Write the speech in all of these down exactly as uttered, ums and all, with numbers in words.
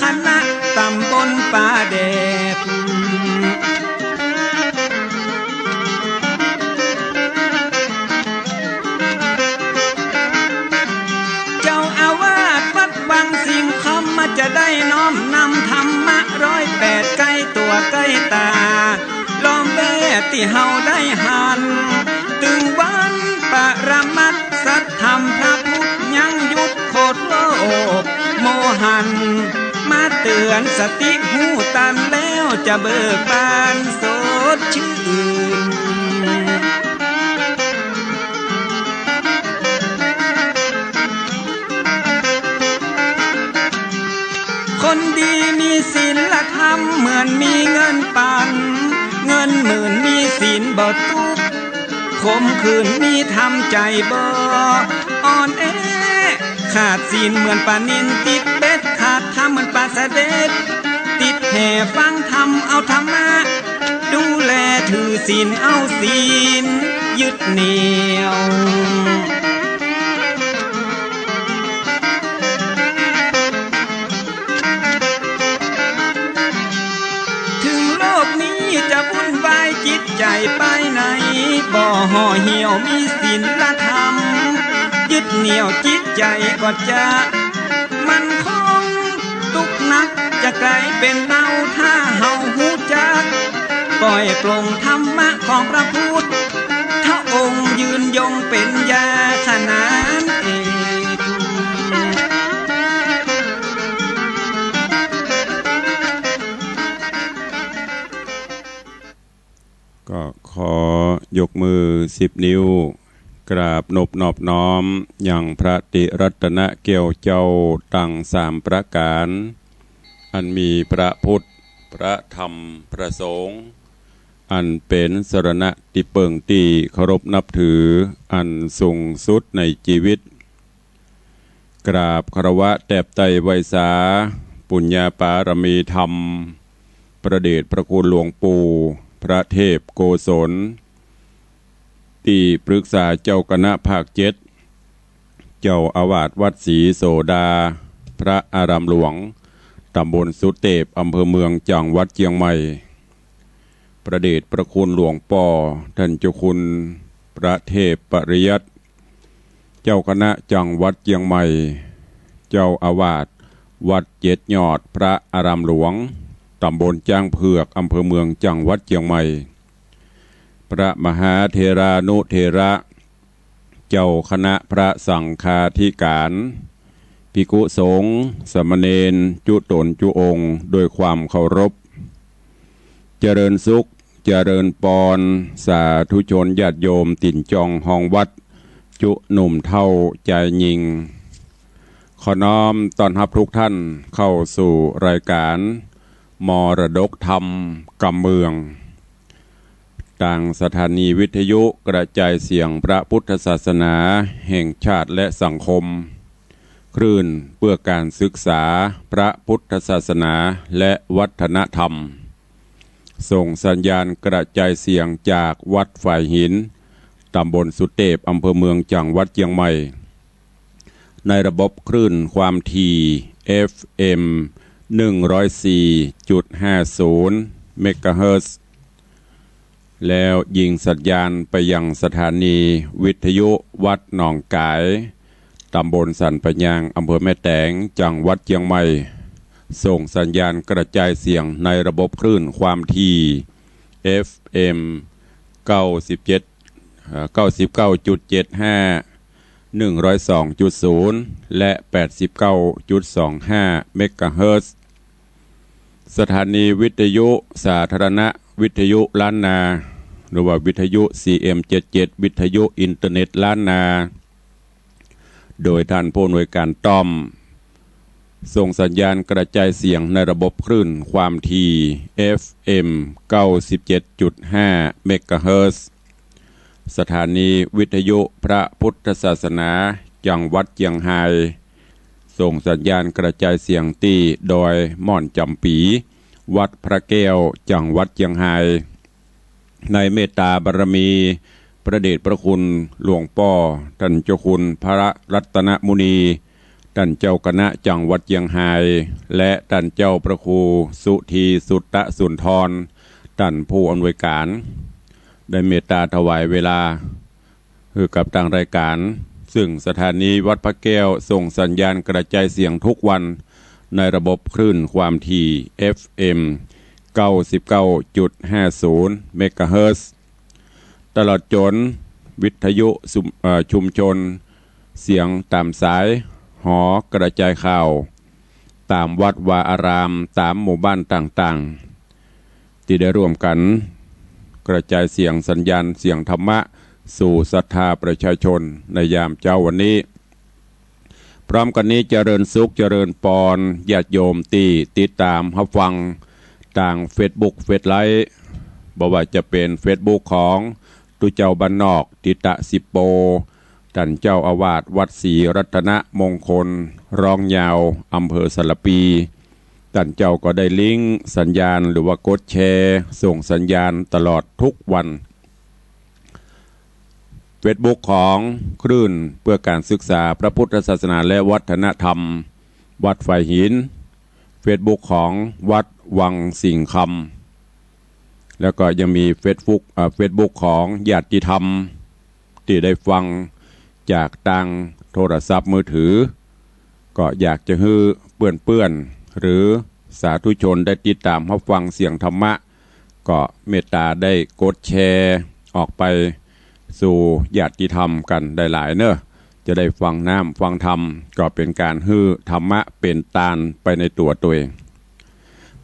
คณะต๋ำบลป่าแดด เจ้าอาวาสวัดวังสิงห์คำ มาจะได้น้อมนำธรรมะร้อยแปด ใก้ตั๋วใก้ต๋า ล้อมแวดตี้เฮาได้หัน ตึงวันปรมัตถ์สัตธรรมพระพุทธยังหยุดโขดโลกโมหัน มาเตื๋อนสติฮู้ตันแล้วจะเบิกบานสดชื่น คนดีมีศีลธรรมเหมือนมีเงินปัน เงินหมื่นมีศีลบ่ตุ๊กข์ ขมขื่นมีธรรมใจ๋บ่อ่อนแอ ขาดศีลเหมือนป๋านิลติดเบ็ด ขาดธรรมเหมือนป๋าสะเด็ด ติดแห่ฟังธรรมเอาธรรมะ ดูแลถือศีลเอาศีลยึดเหนี่ยว ถึงโลกนี้จะวุ่นวายจิตใจ๋ไปไหน บ่ห่อเหี่ยวมีศีลธรรม ยึดเหนี่ยวจิตใจ๋ก็จะมั่นคง ตุ๊กข์หนักจะก๋ายเป๋นเบา ถ้าเฮาฮู้จัก ปล่อยปลงธรรมะของพระพุทธองค์ ยืนยงเป๋นยาขนานเอก ก็ขอยกมือสิบนิ้ว กราบนบนอบน้อมยังพระติรัตนแก้วเจ้าตังสามประก๋าน อันมีพระพุทธ พระธรรม พระสงฆ์ อันเป๋นสรณะตี้เปิ้งตี้เคารพนับถืออันสูงสุดในจีวิต กราบคารวะแตบไต้ไหว้สา ปุญญาปารมีธรรม พระเดชพระคุณหลวงปู่ พระเทพโกศล ตี้ปรึกษาเจ้าคณะภาคเจ็ด เจ้าอาวาสวัดศรีโสดา พระอารามหลวง ต๋ำบลสุเตพ อำเภอเมือง จังหวัดเจียงใหม่ พระเดชพระคุณหลวงป้อ ต้านเจ้าคุณพระเทพปริยัติ เจ้าคณะจังหวัดเจียงใหม่ เจ้าอาวาสวัดเจ็ดยอด พระอารามหลวง ต๋ำบลจ๊างเผือก อำเภอเมือง จังหวัดเจียงใหม่ พระมหาเถรานุเถระ เจ้าคณะพระสังฆาธิการ ภิกขุสงฆ์ สามเณร จุ๊ต๋นจุ๊องค์ ด้วยความเคารพ เจริญสุข เจริญปอน สาธุชนญาติโยมตี๋นจองฮองวัด จุ๊หนุ่มเฒ่าจายญิง ขอน้อมต้อนฮับทุกท่านเข้าสู่รายการมรดกธรรมกำเมือง ตางสถานีวิทยุกระจายเสียงพระพุทธศาสนาแห่งชาติและสังคม คลื่นเพื่อการศึกษาพระพุทธศาสนาและวัฒนธรรม ส่งสัญญาณกระจายเสียงจากวัดฝายหิน ตำบลสุเตพ อำเภอเมือง จังหวัดเจียงใหม่ ในระบบคลื่นความถี่ เอฟเอ็ม หนึ่งร้อยสี่จุดห้าศูนย์ เมกะเฮิรตซ์ แล้วยิงสัญญาณไปยังสถานีวิทยุวัดหนองก๋าย ตำบลสันป่ายาง อำเภอแม่แตง จังหวัดเจียงใหม่ ส่งสัญญาณกระจายเสียงในระบบคลื่นความถี่ เอฟเอ็ม เก้าสิบเจ็ด เอ่อ เก้าสิบเก้าจุดเจ็ดห้า หนึ่งร้อยสองจุดศูนย์ และ แปดสิบเก้าจุดสองห้า เมกะเฮิรตซ์ สถานีวิทยุสาธารณะวิทยุล้านนา หรือว่าวิทยุ ซีเอ็มเจ็ดเจ็ด วิทยุอินเทอร์เน็ตล้านนา โดยท่านผู้อำนวยการต้อม ส่งสัญญาณกระจายเสียงในระบบคลื่นความถี่ เอฟเอ็ม เก้าสิบเจ็ดจุดห้า เมกะเฮิรตซ์ สถานีวิทยุพระพุทธศาสนาจังหวัดเจียงฮาย ส่งสัญญาณกระจายเสียงตี้ดอยม่อนจ๋ำปี๋ วัดพระแก้ว จังหวัดเจียงฮาย ในเมตตาบารมี พระเดชพระคุณหลวงป้อต้านเจ้าคุณพระรัตนมุนี ต้านเจ้าคณะจังหวัดเจียงฮาย และต้านเจ้าพระครูสุธี สุตตสุนทร ต้านผู้อำนวยก๋าน ได้เมตต๋าถวายเวลาหื้อกับตางรายก๋าน ซึ่งสถานีวัดพระแก้วส่งสัญญาณกระจายเสียงทุกวันในระบบคลื่นความถี่ เอฟเอ็ม เก้าสิบเก้าจุดห้าศูนย์ เมกะเฮิรตซ์ ตลอดจ๋นวิทยุสุม- เอ่อ ชุมชน เสียงต๋ามสายหอกระจายข่าว ต๋ามวัดวาอาราม ต๋ามหมู่บ้านต่างๆ ตี้ได้ร่วมกั๋นกระจายเสียงสัญญาณเสียงธรรมะสู่ศรัทธาประชาชนในยามเจ๊าวันนี้ พร้อมกั๋นนี้เจริญสุขเจริญปอนญาติโยมตี้ติดต๋ามฮับฟังตางเฟซบุ๊ก เฟซไลฟ์ บ่ว่าจะเป๋นเฟซบุ๊กของตุ๊เจ้าบ้านนอก ติตะสิปโป ต้านเจ้าอาวาสวัดศรีรัตนมงคล ร้องยาว อำเภอสารภี ต้านเจ้าก็ได้ลิงก์สัญญาณหรือว่ากดแชร์ส่งสัญญาณตลอดทุกวัน เฟซบุ๊กของคลื่นเพื่อการศึกษาพระพุทธศาสนาและวัฒนธรรม วัดฝายหิน เฟซบุ๊กของวัดวังสิงห์คำ แล้วก็ยังมีเฟซบุ๊ก เอ่อ เฟซบุ๊กของญาติธรรม ตี้ได้ฟังจากตางโทรศัพท์มือถือ ก็อยากจะหื้อเปื้อนๆ หรือสาธุชนได้ติดต๋ามฮับฟังเสียงธรรมะ ก็เมตต๋าได้กดแชร์ออกไปสู่ญาติธรรมกั๋นหลายๆ เนาะ จะได้ฟังน้ำฟังธรรม ก็เป๋นก๋านหื้อธรรมะเป๋นตานไปในตั๋วตนเอง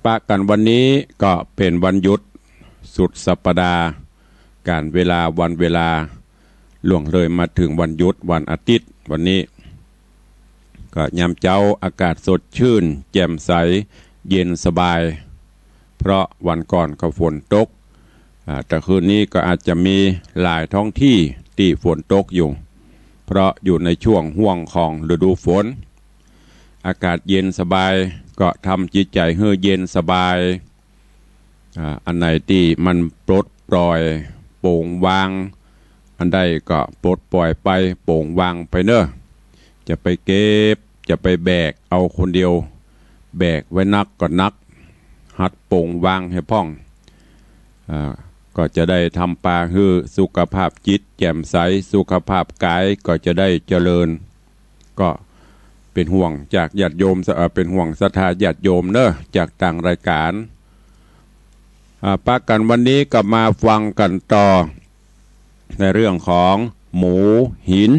ปะกั๋นวันนี้ก็เป๋นวันหยุดสุดสัปดาห์ ก๋าลเวลาวันเวลาล่วงเลยมาเถิงวันหยุดวันอาทิตย์วันนี้ ก็ยามเจ๊าอากาศสดชื่นแจ่มใสเย็นสบาย เพราะวันก่อนก็ฝนตก อ่า แต่คืนนี้ก็อาจจะมีหลายท้องที่ตี้ฝนตกอยู่ เพราะอยู่ในช่วงห่วงของฤดูฝน อากาศเย็นสบายก็ทำจิตใจ๋หื้อเย็นสบาย อ่า อันไหนตี้มันปลดปล่อยโปร่งวาง อันใดก็ปลดปล่อยไปโปร่งวางไปเนาะ จะไปเก็บจะไปแบกเอาคนเดียว แบกไว้นักก็หนัก หัดโปร่งวางหื้อพ่อง อ่า ก็จะได้ทำปาหื้อสุขภาพจิตแจ่มใส สุขภาพก๋ายก็จะได้เจริญ ก็เป๋นห่วงจากญาติโยม เอ่อ เป๋นห่วงศรัทธาญาติโยมเนาะ จากตางรายก๋าน อ่า ปะกั๋นวันนี้ก็มาฟังกั๋นต่อในเรื่องของหมูหิน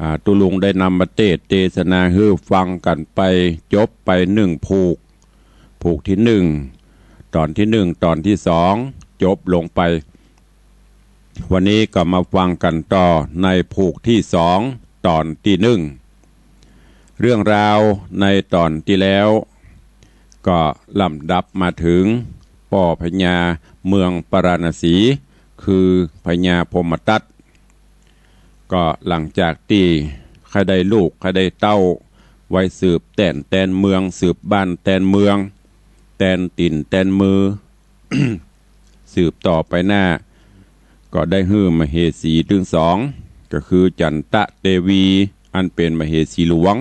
อ่า ตุ๊ลุงได้นำมาเตสน์เตสนาหื้อฟังกั๋นไปจบไปหนึ่งผูก ผูกตี้หนึ่ง ต๋อนตี้หนึ่ง ต๋อนตี้สอง จบลงไป วันนี้ก็มาฟังกั๋นต่อในผูกตี้สอง ต๋อนตี้หนึ่ง เรื่องราวในต๋อนตี้แล้ว ก็ลำดับมาเถิงป้อพญาเมืองปาราณสี คือพญาพรหมทัต ก็หลังจากตี้ใค่ได้ลูกใค่ได้เต้าไว้สืบแต้นแตนเมือง สืบบ้านแตนเมือง แตนตี๋นแตนมือ สืบต่อไปหน้า ก็ได้หื้อมเหสีตึงสอง ก็คือจันตะเตวี อันเป๋นมเหสีหลวง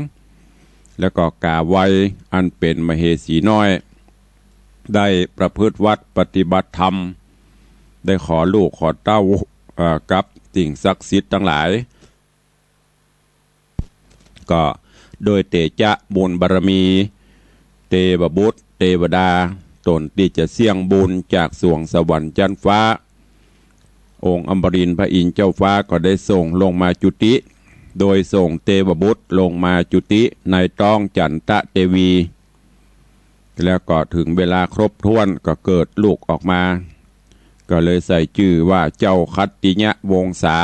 แล้วก็กาไว อันเป๋นมเหสีน้อย ได้ประพฤติวัตรปฏิบัติธรรม ได้ขอลูกขอเต้า เอ่อ กับสิ่งศักดิ์สิทธิ์ตังหลาย ก็โดยเตจะบุญบารมี เตวบุตรเตวดา ต๋นตี้จะเสี้ยงบุญจากสวงสวรรค์จั๊นฟ้า องค์อมรินทร์พระอินทร์เจ้าฟ้าก็ได้ส่งลงมาจุติ โดยส่งเตวบุตรลงมาจุติในต๊องจันตะเตวี แล้วก็เถิงเวลาครบถ้วนก็เกิดลูกออกมา ก็เลยใส่จื้อว่าเจ้าคัตติยวงศา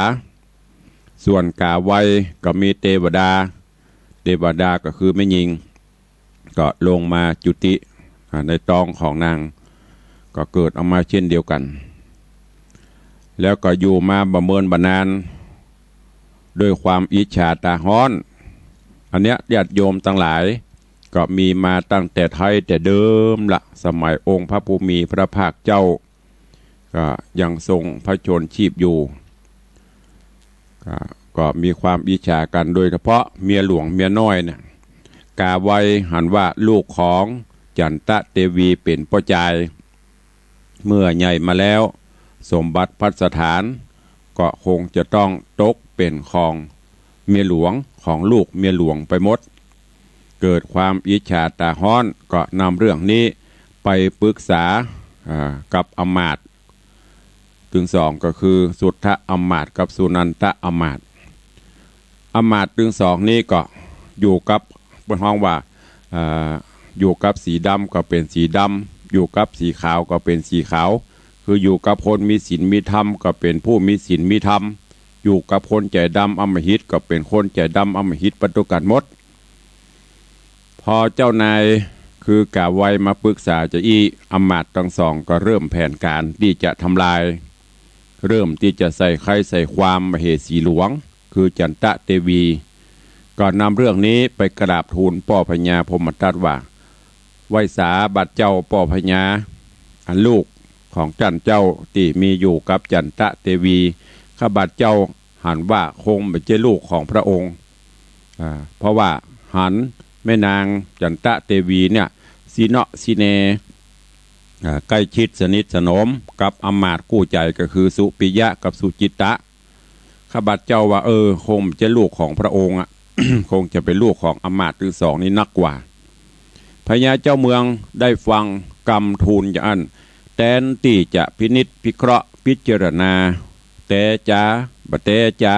ส่วนกาไวก็มีเตวดา เตวดาก็คือแม่ญิง ก็ลงมาจุติ อ่า ในต๊องของนาง ก็เกิดออกมาเช่นเดียวกั๋น แล้วก็อยู่มาบ่เมินบ่นาน ด้วยความอิจฉาต๋าฮ้อน อันเนี้ยญาติโยมตังหลาย ก็มีมาตั้งแต่ไท้แต่เดิมละ สมัยองค์พระผู้มีพระภาคเจ้า ก็ยังทรงพระชนม์ชีพอยู่ ก็ ก็มีความอิจฉากั๋น โดยเฉพาะเมียหลวงเมียน้อยเนี่ย ก๋าไวหันว่าลูกของจันตะเตวีเป๋นป้อจาย เมื่อใหญ่มาแล้ว สมบัติภัสถานก็คงจะต้องตกเป๋นของเมียหลวง ของลูกเมียหลวงไปหมด เกิดความอิจฉาต๋าฮ้อน ก็นำเรื่องนี้ไปปรึกษา อ่า กับอำมาตย์ตึงสอง ก็คือสุทธะอำมาตย์กับสุนันทะอำมาตย์ อำมาตย์ตึงสองนี้ก็อยู่กับ เปิ้นฮ้องว่า อ่า อยู่กับสีดำก็เป๋นสีดำ อยู่กับสีขาวก็เป๋นสีขาว คืออยู่กับคนมีศีลมีธรรมก็เป๋นผู้มีศีลมีธรรม อยู่กับคนใจ๋ดำอำมหิตก็เป๋นคนใจ๋ดำอำมหิตไปตวยกั๋นหมด พอเจ้านายคือก๋าไวมาปรึกษาจาอี้ อำมาตย์ตึงสองก็เริ่มแผนก๋านตี้จะทำลาย เริ่มตี้จะใส่ไคใส่ความมเหสีหลวง คือจันตะเตวี ก็นำเรื่องนี้ไปกราบทูลป้อพญาพรหมทัตว่า ไหว้สาบาทเจ้าป้อพญา อันลูกของต้านเจ้าตี้มีอยู่กับจันตะเตวี ข้าบาทเจ้าหันว่าคงบ่ใจ้ลูกของพระองค์ อ่า เพราะว่าหันแม่นางจันตะเตวีเนี่ย ซี้เนาะซี้แน อ่า ใก้ชิดสนิทสนมกับอำมาตย์กู้ใจ๋ ก็คือสุปิยะกับสุจิตตะ ข้าบาทเจ้าว่า เออ คงบ่ใจ้ลูกของพระองค์อะ คงจะเป๋นลูกของอำมาตย์ตึงสองนี้นักกว่า พญาเจ้าเมืองได้ฟังกำทูลจาอั้น แตนตี้จะพินิจพิเคราะห์พิจารณา แต๊จ๋า บ่แต๊จ๋า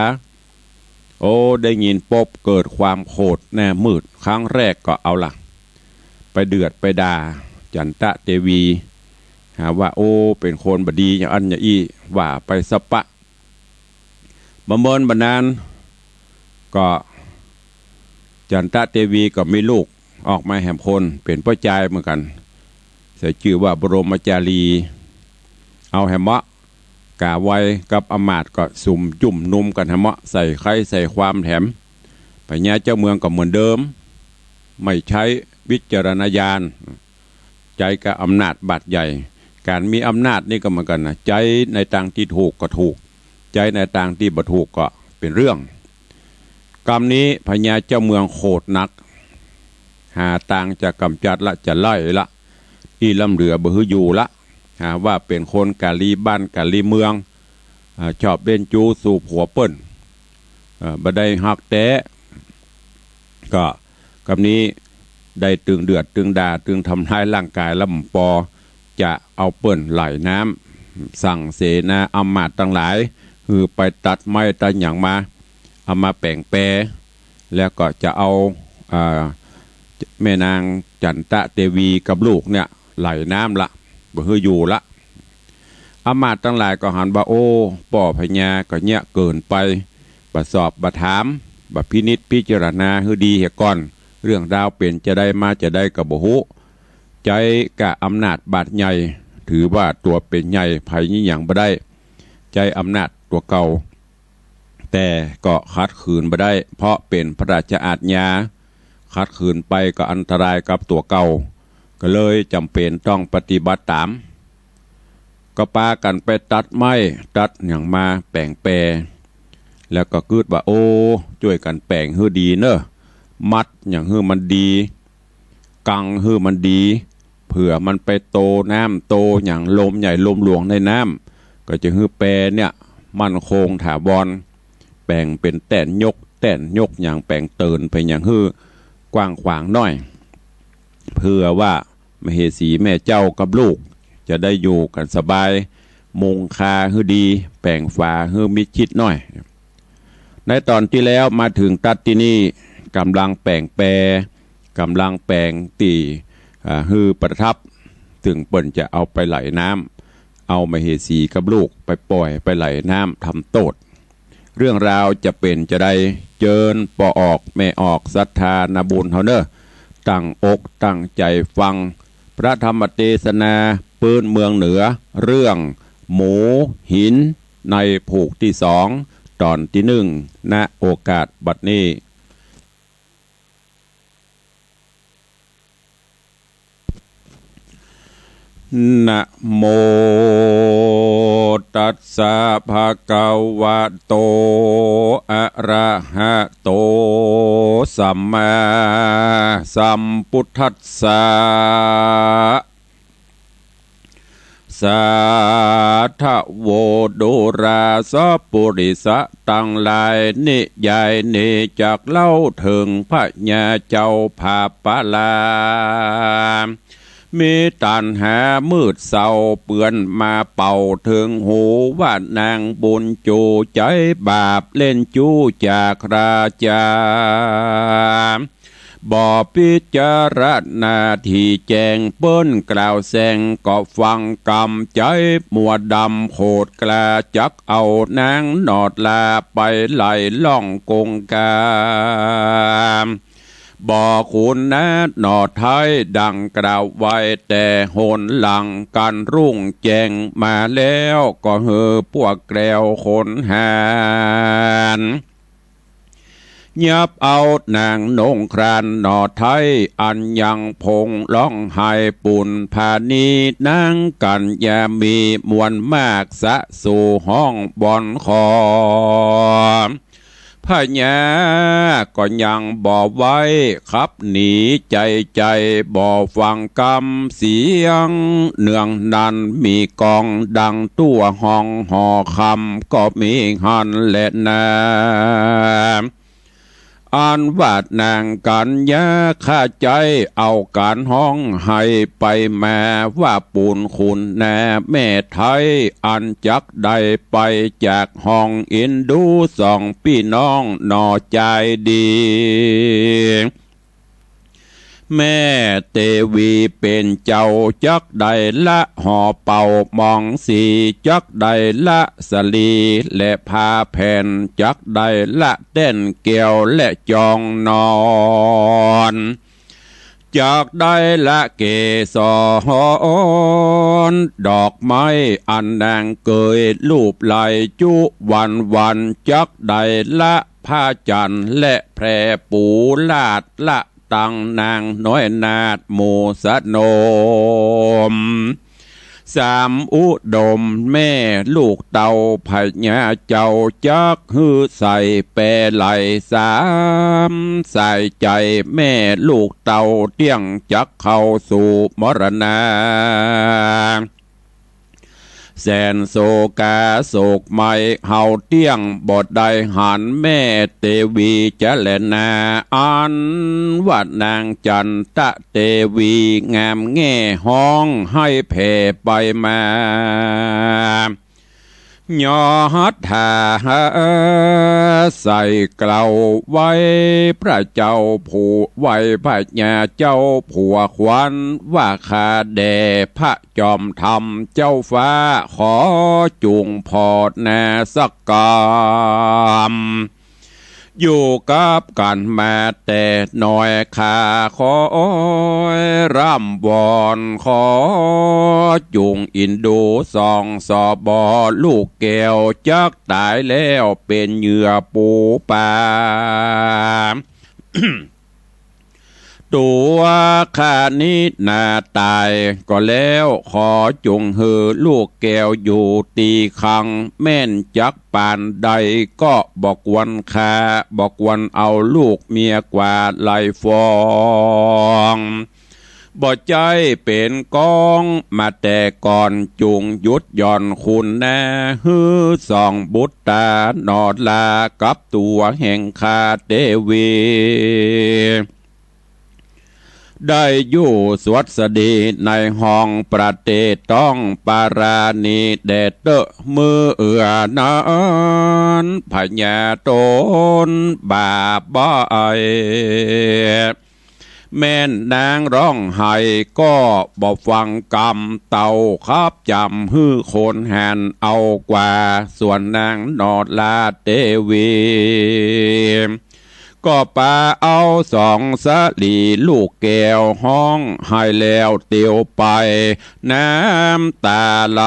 โอ้ ได้ยินปุ๊บเกิดความโขดแน่มืด ครั้งแรกก็เอาละ ไปเดือดไปด่าจันตะเตวี หาว่า โอ้ เป๋นคนบ่ดีอย่างอั้นอย่างอี้ ว่าไปสะปะ บ่เมินบ่นาน ก็จันตะเตวีก็มีลูกออกมาแหมคน เป๋นป้อจายเหมือนกั๋น ใส่จื้อว่าบรมจารี เอาแหมเมาะ ก๋าไวกับอำมาตย์ก็สุมจุ่มนุมกั๋นแหมเมาะ ใส่ไคใส่ความแถม พญาเจ้าเมืองก็เหมือนเดิม ไม่ใช้วิจารณญาณ ใจ๊กับอำนาจบาดใหญ่ ก๋านมีอำนาจนี่ก็เหมือนกั๋นนะ ใจ๊ในตางตี้ถูกก็ถูก ใจ๊ในตางตี้บ่ถูกก็เป๋นเรื่อง กำนี้พญาเจ้าเมืองโขดนัก หาตางจะก๋ำจัดละ จะไล่ละ อี้ล้ำเหลือบ่หื้ออยู่ละ หาว่าเป๋นคนก๋าลีบ้านก๋าลีเมือง อ่า ชอบเล่นจู๊สู่ผัวเปิ้น อ่า บ่ได้ฮักแต๊ ก็กำนี้ได้ตึงเดือดตึงด่าตึงทำร้ายร่างก๋ายละบ่ปอ จะเอาเปิ้นไหล่น้ำ สั่งเสนาอำมาตย์ตังหลาย หื้อไปตัดไม้ตัดหยังมา เอามาแป๋งแป แล้วก็จะเอา อ่า แม่นางจันตะเตวีกับลูกเนี่ยไหล่น้ำละ บ่หื้ออยู่ละ อำมาตย์ตังหลายก็หันว่า โอ้ ป้อพญาก็เยียะเกินไป บ่สอบบ่ถาม บ่พินิจพิจารณาหื้อดีเหียก่อน เรื่องราวเป๋นจาใดมาจาใดก็บ่ฮู้ ใจ๊กับอำนาจบาดใหญ่ ถือว่าตั๋วเป๋นใหญ่ ใผยี่หยังบ่ได้ ใจ๊อำนาจตั๋วเก่า แต่ก็ขัดขืนบ่ได้ เพราะเป๋นพระราชอาชญา ขัดขืนไปก็อันตรายกับตั๋วเก่า ก็เลยจ๋ำเป๋นต้องปฏิบัติต๋าม ก็ปากั๋นไปตัดไม้ตัดหยังมาแป๋งแป แล้วก็กึ๊ดว่า โอ้ จ้วยกั๋นแป๋งหื้อดีเน่อ มัดหยังหื้อมันดี กังหื้อมันดี เผื่อมันไปโตน้ำโตหยัง ลมใหญ่ลมหลวงในน้ำ ก็จะหื้อแปเนี่ยมั่นคงถาวร แป๋งเป๋นแต้นยก แต้นยกหยัง แป๋งเตินไปหยังหื้อกว้างขวางหน้อย เผื่อว่ามเหสีแม่เจ้ากับลูกจะได้อยู่กั๋นสบาย มุงคาหื้อดี แป๋งฝาหื้อมิดชิดหน้อย ในต๋อนตี้แล้วมาเถิงตั๊ดตี้นี่ ก่ำลังแป๋งแป ก่ำลังแป๋งตี้ อ่า หื้อประทับ ตึงเปิ้นจะเอาไปไหล่น้ำ เอามเหสีกับลูกไปป่อยไปไหล่น้ำทำโต้ษ เรื่องราวจะเป๋นจาใด เจิญป้อออกแม่ออกศรัทธานาบุญเฮาเน่อ ตั้งอกตั้งใจ๋ฟัง พระธรรมเตสนาปื๊นเมืองเหนือ เรื่องหมูหิน ในผูกตี้สอง ต๋อนตี้นึ่ง ณ โอกาสบัดนี้ นะโม ตัสสะ ภะคะวะโต อะระหะโต สัมมาสัมพุทธัสสะ สาธะโว ดูราสะปุริสะตังหลาย นิยายนี้จักเล่าเถิงพญาเจ้าผาปะลา มีตัณหามืดเศร้าเปื้อนมาเป่าเถิงหู ว่านางบุญจู๋ใจ๊บาปเล่นจู้จากราจา บ่พิจารณาตี้แจ้ง เปิ้นกล่าวแซงก็ฟังกำ ใจ๊มัวดำโขดกล้า จักเอานางหนอดลาไปไหลล่องกงกา บ่ขุนนาหนอไท้ดังกล่าวไว้ แต่หนหลังกั๋นรุ่งแจ้งมาแล้ว ก็หื้อพวกแกล้วขนหาญ ยับเอานางนงครานหนอไท้ อันยังพงร้องไห้ปูนผานี นางกัญญามีมวลมาก สะสู่ฮ้องบ่อนขอ พญาก็ยังบ่ไหวขับหนี ใจ๋ใจ๋บ่ฟังกำเสียง เนืองนั้นมีก้องดังตั้วฮ้องหอคำ ก็มีหั้นแลนา อันว่านางกัญญาคาใจ๋ เอาก๋านฮ้องไห้ไปมา ว่าปูนขุนนาแม่ไท้ อันจักได้ไปจากฮ้องอินดู๋ สองปี้น้องหนอจายดี แม่เตวีเป๋นเจ้า จักได้ละหอเป่ามองสี จักได้ละสะหลีและผ้าแผ่น จักได้ละแต้นแก้วและจองนอน จักได้ละเกสรดอกไม้ อันนางเกยลูบไหล้จุวันวัน จักได้ละพระจันทร์และแพรปูลาด ละตังนางน้อยนาฏหมู่สนม สามอุดมแม่ลูกเต้า พญาเจ้าจักหื้อใส่แปไหลสามสายใจ๋ แม่ลูกเต้าเตี้ยงจักเข้าสู่มรณา แสนโศกาโศกไหม้ เฮาเตี้ยงบ่ได้หันแม่เตวีจะแลนา อันว่านางจันตะเตวีงามแง่ฮ้องไห้แผ่ไปมา ยอดหาใส่เกล้าไหว้พระเจ้าผู้ ไหว้พญาเจ้าผัวขวัญ ว่าข้าแด่พระจอมธรรมเจ้าฟ้า ขอจุ่งผ่อนาสักกำ อยู่กับกั๋นมาแต่น้อย ข้าขออ้อยร่ำวอน ขอจุ่งอินดู๋สองสบ ลูกแก้วจักต๋ายแล้วเป๋นเหยื่อปูปลา ตั๋วข้านี้นาต๋ายก็แล้ว ขอจุ่งหื้อลูกแก้วอยู่ตี้คัง แม่นจักปานใดก็บ่ควรฆ่า บ่ควรเอาลูกเมียกว่าไล่ฟ้อง บ่ใจ้เป๋นก้องมาแต่ก่อน จุ่งหยุดหย่อนขุนนา หื้อสองบุตราหนอลากับตั๋วแห่งข้าเตวี ได้อยู่สวัสดีในห้องประเตศต้องปาราณีแด่เต๊อะ เมื่อนั้นพญาต๋นบ่าบ่าย แม่นนางร้องไห้ก็บ่ฟังกำ เต้าขับจ๋ำหื้อขนหาญเอากว่า ส่วนนางหนอลาเตวี ก็ปาเอาสองสะหลีลูกแก้วฮ้องไห้แล้วเตียวไป น้ำต๋าไหล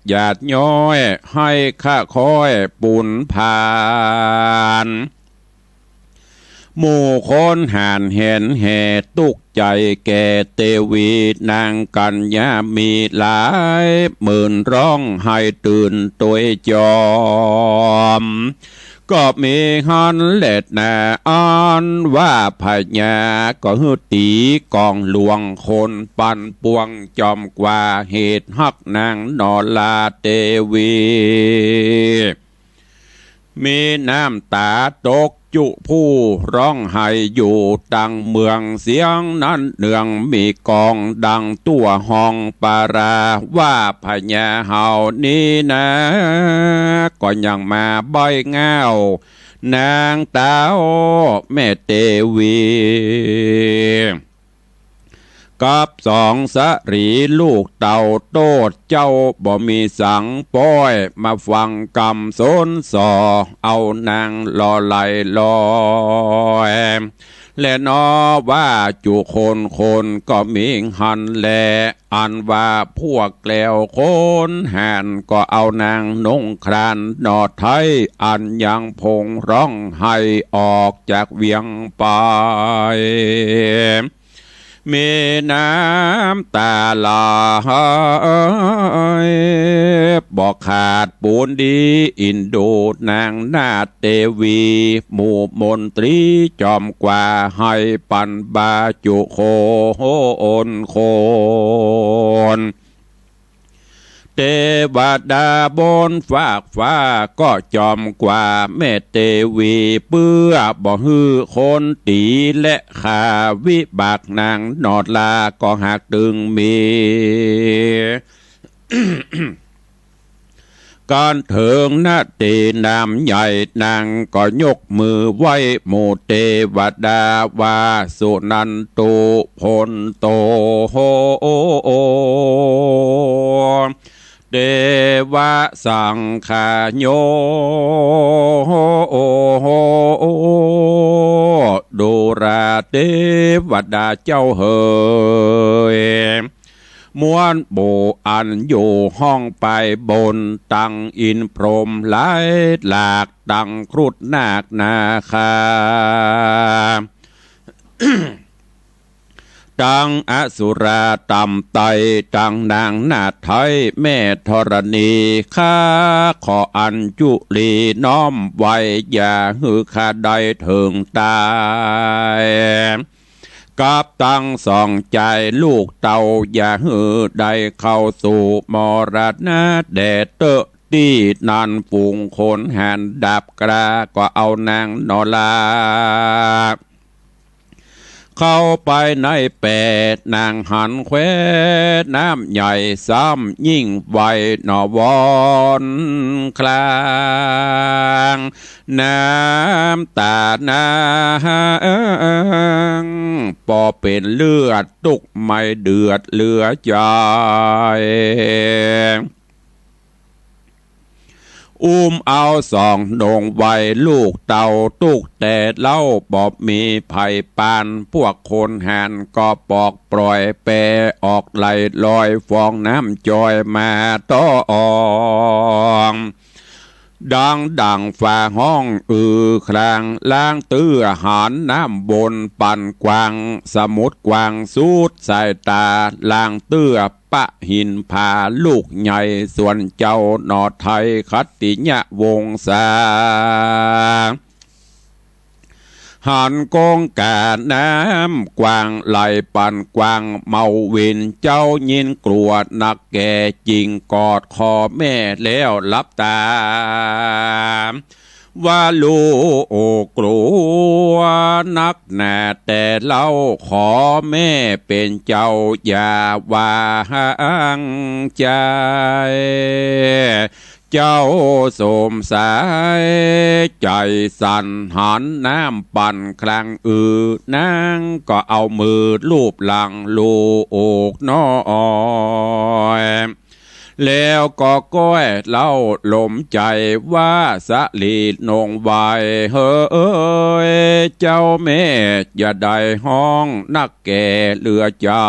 หยาดย้อย ไห้ค่าค่อยปูนผาญ หมู่คนหันแหนแห่ตุ๊กใจ๋แก่เตวีนางกัญญามีหลายหมื่น ฮ้องไห้ตื่นตวยจอม ก็มีหั้นแลนา อันว่าพญาก็หื้อตี๋ก๋องหลวงคนปั่นป่วงจอมกว่า เหตุฮักนางนราเตวี มีน้ำต๋าตกจุผู้ฮ้องไห้อยู่ตังเมือง เสียงนั้นเนืองมีก้องดังตั้วฮองปารา ว่าพญาเฮานี้นา ก็ยังมาบ่อยง่าว นางเต้าแม่เตวี กับสองสะหรีลูกเต้าโตด เจ้าบ่มีสังป้อย มาฟังกำสนส่อ เอานางหล่อไหลลอย และนอว่าจุคนคนก็มีหั้นแล อันว่าพวกแกล้วคนหัน ก็เอานางนุ่งคลานหน่อไท้ อันยังผงฮ้องไห้ออกจากเวียงไป มีน้ำต๋าไหลบ่ขาดปูนดี อินดูนางนาเตวี หมู่มนตรีจอมกว่า ไห้ปันบาจุคนคน เตวดาบนฟากฟ้าก็จอมกว่าแม่เตวี เปื้อบ่หื้อคนตี๋และฆ่า วิบากนางนอดลาก็หากตึงมี ก๋านเถิงนาตีน้ำใหญ่ นางก็ยกมือไหว้หมู่เตวดาว่า สุนันตุพลโต เตวะสังคาโย ดูราเตวดาเจ้าเหย มวลหมู่อันอยู่ห้องไปบน ตังอินพรหมหลายหลาก ตังครุฑนาคนาคา ตังอสุราต่ำไต้ ตังนางนาฏไทยแม่ธรณี ข้าขออัญจุลีน้อมไหว้ อย่าหื้อข้าได้เถิงต๋าย กับตังสองใจ๋ลูกเต้า อย่าหื้อได้เข้าสู่มรณะแด่เต๊อะ ตี้นั้นฝูงคนหันดับกล้า ก็เอานางนอรา เข้าไปในแปด นางหันแควน้ำใหญ่ ซ้ำยิ่งไหว้หนอวอนคลาง น้ำต๋านางปอเป๋นเลือด ตุ๊กข์ไหม้เดือดเหลือใจ๋ อุ้มเอาสองนงไหว้ลูกเต้า ตุ๊กข์แต่เล่าบ่มีใผปาน พวกคนหันก็ปอกปล่อยแปออกไหลลอย ฟองน้ำจอยมาต้อง ดังดั่งฟ้าฮ้องอือคราง ลางเตื้อหันน้ำบนปันกว้าง สมุทรกว้างสุดสายต๋า ลางเตื้อปะหินผาลูกใหญ่ ส่วนเจ้าหนอไทยขัตติยวงศา หันกงกาน้ำกว้างไหลปันกว้าง เมาวินเจ้ายินกลัวนักแก่ จึงกอดคอแม่แล้วหลับต๋า ว่าลูกกลัวนักหนาแต่เล่า ขอแม่เป๋นเจ้าอย่าวางใจ๋ เจ้าสมสายใจ๋สั่น หันน้ำปั่นคลางอือ นางก็เอามือลูบหลังลูกน้อย แล้วก็ก้อยเล่าลมใจ๋ว่า สะหลีนงไหว้เหย เจ้าแม่อย่าได้ฮ้องนักแก่เหลือใจ๋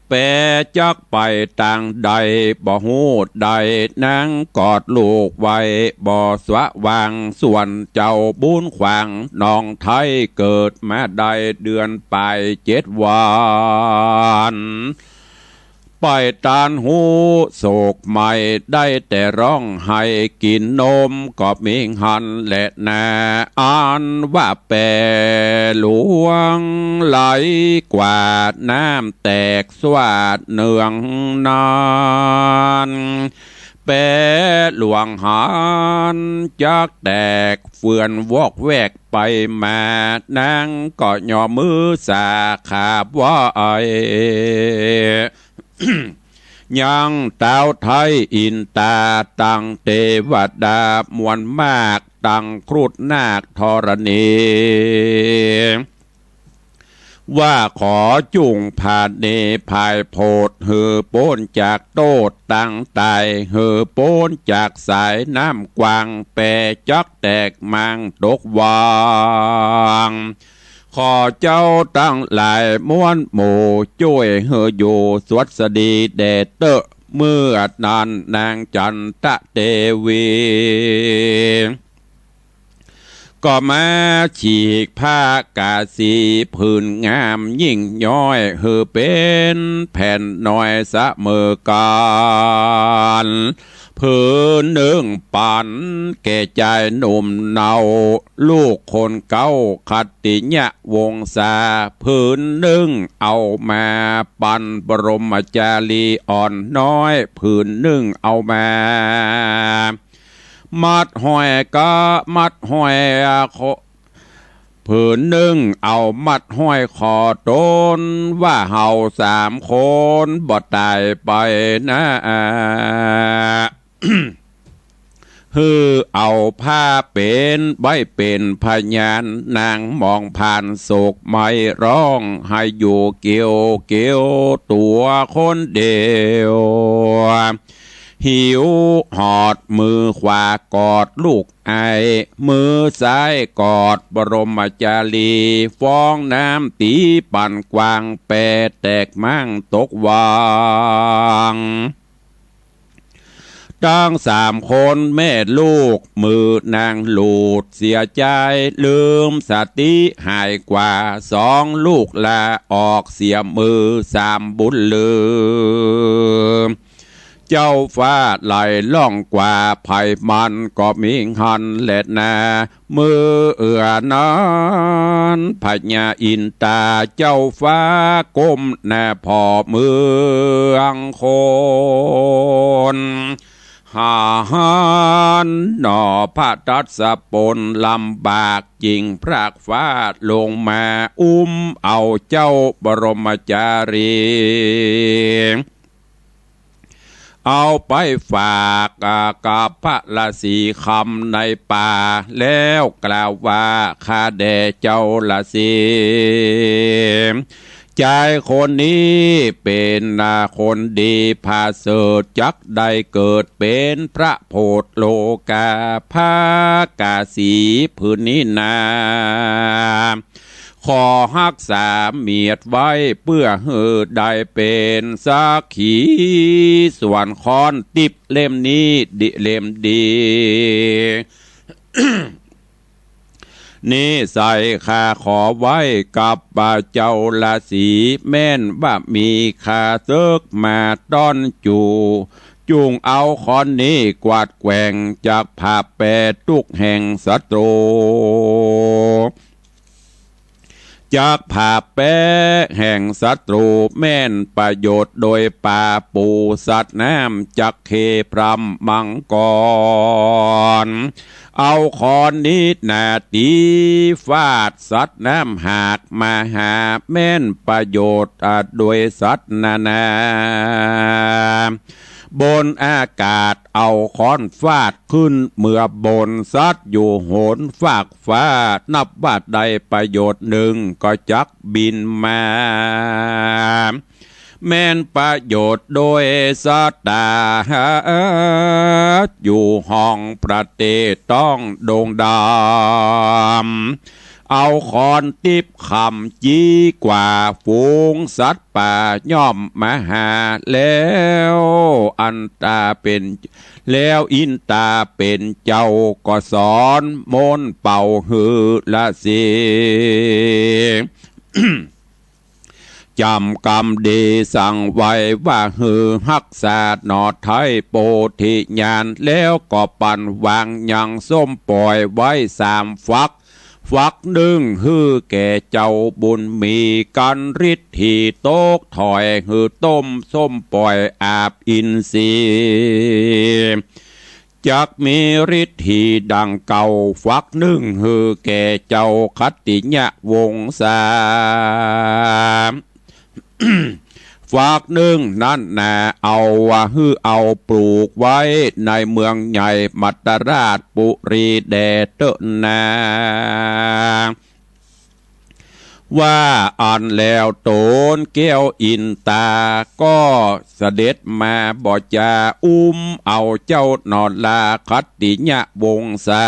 แปจักไปตางใดบ่ฮู้ได้ นางกอดลูกไว้บ่สว่าง ส่วนเจ้าบุญขวางน้องไทย เกิดมาได้เดือนปลายเจ็ดวัน ไปตันฮู้โศกไหม้ ได้แต่ร้องไห้ กิ๋นนมก็มิหั้นแหละนา อันว่าแปหลวงไหลกว่า น้ำแตกสวาดเนืองนั้น แปหลวงหันจักแตก เฟื่อนวอกแวกไปมา นางก็ย่อมือสาขาบไหว้ ยังต้าวไทยอินตา ตังเตวดามวลมาก ตังครุฑนาคธรณี ว่าขอจุ่งผาเนผายโผด หื้อป๊นจากโต้ษตังต๋าย หื้อป๊นจากสายน้ำกว้าง แปจักแตกมังตกวัง ขอเจ้าตังหลายมวลหมู่ จ้วยหื้ออยู่สวัสดีแด่เต๊อะ เมื่อนั้นนางจันตะเตวี ก็มาฉีกผ้ากาสีผืนงามยิ่งย้อย หื้อเป๋นแผ่นน้อยเสมอกั๋น ผืนนึ่งปั๋นแก่จายหนุ่มเนา ลูกคนเก๊าขัตติยวงศา ผืนนึ่งเอามาปันบรมจารีอ่อนน้อย ผืนนึ่งเอามา มัดห้อยกะมัดห้อยคอ ผืนนึ่งเอามัดห้อยคอต๋น ว่าเฮาสามคนบ่ต๋ายไปนา หื้อเอาผ้าเป๋นไว้เป๋นพยาน นางมองผ่านโศกไหม้ ร้องไห้อยู่เกียวเกียว ตั๋วคนเดียว หิวหอด มือขวากอดลูกอ้าย มือซ้ายกอดบรมจารี ฟองน้ำตี๋ปั๋นกว้าง แปแตกมังตกวัง ตังสามคนแม่ลูก มือนางหลุดเสียจาย ลืมสติหายกว่า สองลูกลาออกเสียมือ สามบุญลืม เจ้าฟ้าไหลล่องกว่า ไผมันก็มิหั้นแลนา เมื่อเอื้อนั้นพญาอินตา เจ้าฟ้าก้มหน้าผ่อเมืองคน หาหันหน่อพระทัศพลลำบาก จึงพรากฟ้าลงมา อุ้มเอาเจ้าบรมจารี เอาไปฝากกับพระฤาษีคำในป่า แล้วกล่าวว่า ข้าแด่เจ้าฤาษี จายคนนี้เป๋นคนดีผาเสริฐ จักได้เกิดเป๋นพระโผดโลกา ผ้ากาสีผืนนี้นา ขอฮักษาเมียดไว้ เปื้อหื้อได้เป๋นสักขี ส่วนค้อนติ๊บเล่มนี้ดิเล่มดี นี้ใส่ข้าขอไว้กับเจ้าฤาษี แม่นว่ามีข้าศึกมาต้อนจู๋ จุ่งเอาค้อนนี้กวาดแกว่ง จักผาบแปทุกข์แห่งศัตรู จักผาบแปแห่งศัตรู แม่นประโยชน์โดยปลาปูสัตว์น้ำ จักเคพรำมังกร เอาค้อนนี้นาตี๋ฟาดสัตว์น้ำหากมาหา แม่นประโยชน์โดยสัตว์นานา บนอากาศเอาค้อนฟาดขึ้นเมืองบน สัตว์อยู่หนฟากฟ้า นับว่าได้ประโยชน์หนึ่งก็จักบินมา แม่นประโยชน์โดยสัตว์ตา อยู่ห้องประเทศต้องดงดำ เอาค้อนติ๊บคำจี๊กว่า ฝูงสัตว์ป่าย่อมมาหา แล้วอันต๋าเป๋น แล้วอินต๋าเป๋นเจ้าก็สอนมนต์เป่าหื้อละสิ จ๋ำกำดีสั่งไว้ว่า หื้อฮักษาหน่อไท้โปธิญาณ แล้วก็ปั๋นวางยังส้มป่อยไว้สามฝัก ฝักนึ่งหื้อแก่เจ้าบุญมี กั๋นฤทธีตกถ้อย หื้อต้มส้มป่อยอาบอินทรีย์ จักมีฤทธีดังเก่า ฝักนึ่งหื้อแก่เจ้าขัตติยวงศา ฝักนึ่งนั้นนา เอาว่าหื้อเอาปลูกไว้ในเมืองใหญ่มัตตราชปุรีแด่เต๊อะนา ว่าอั้นแล้วต๋นแก้วอินต๋าก็เสด็จมาบ่จา อุ้มเอาเจ้าหน่อลาขัตติยวงศา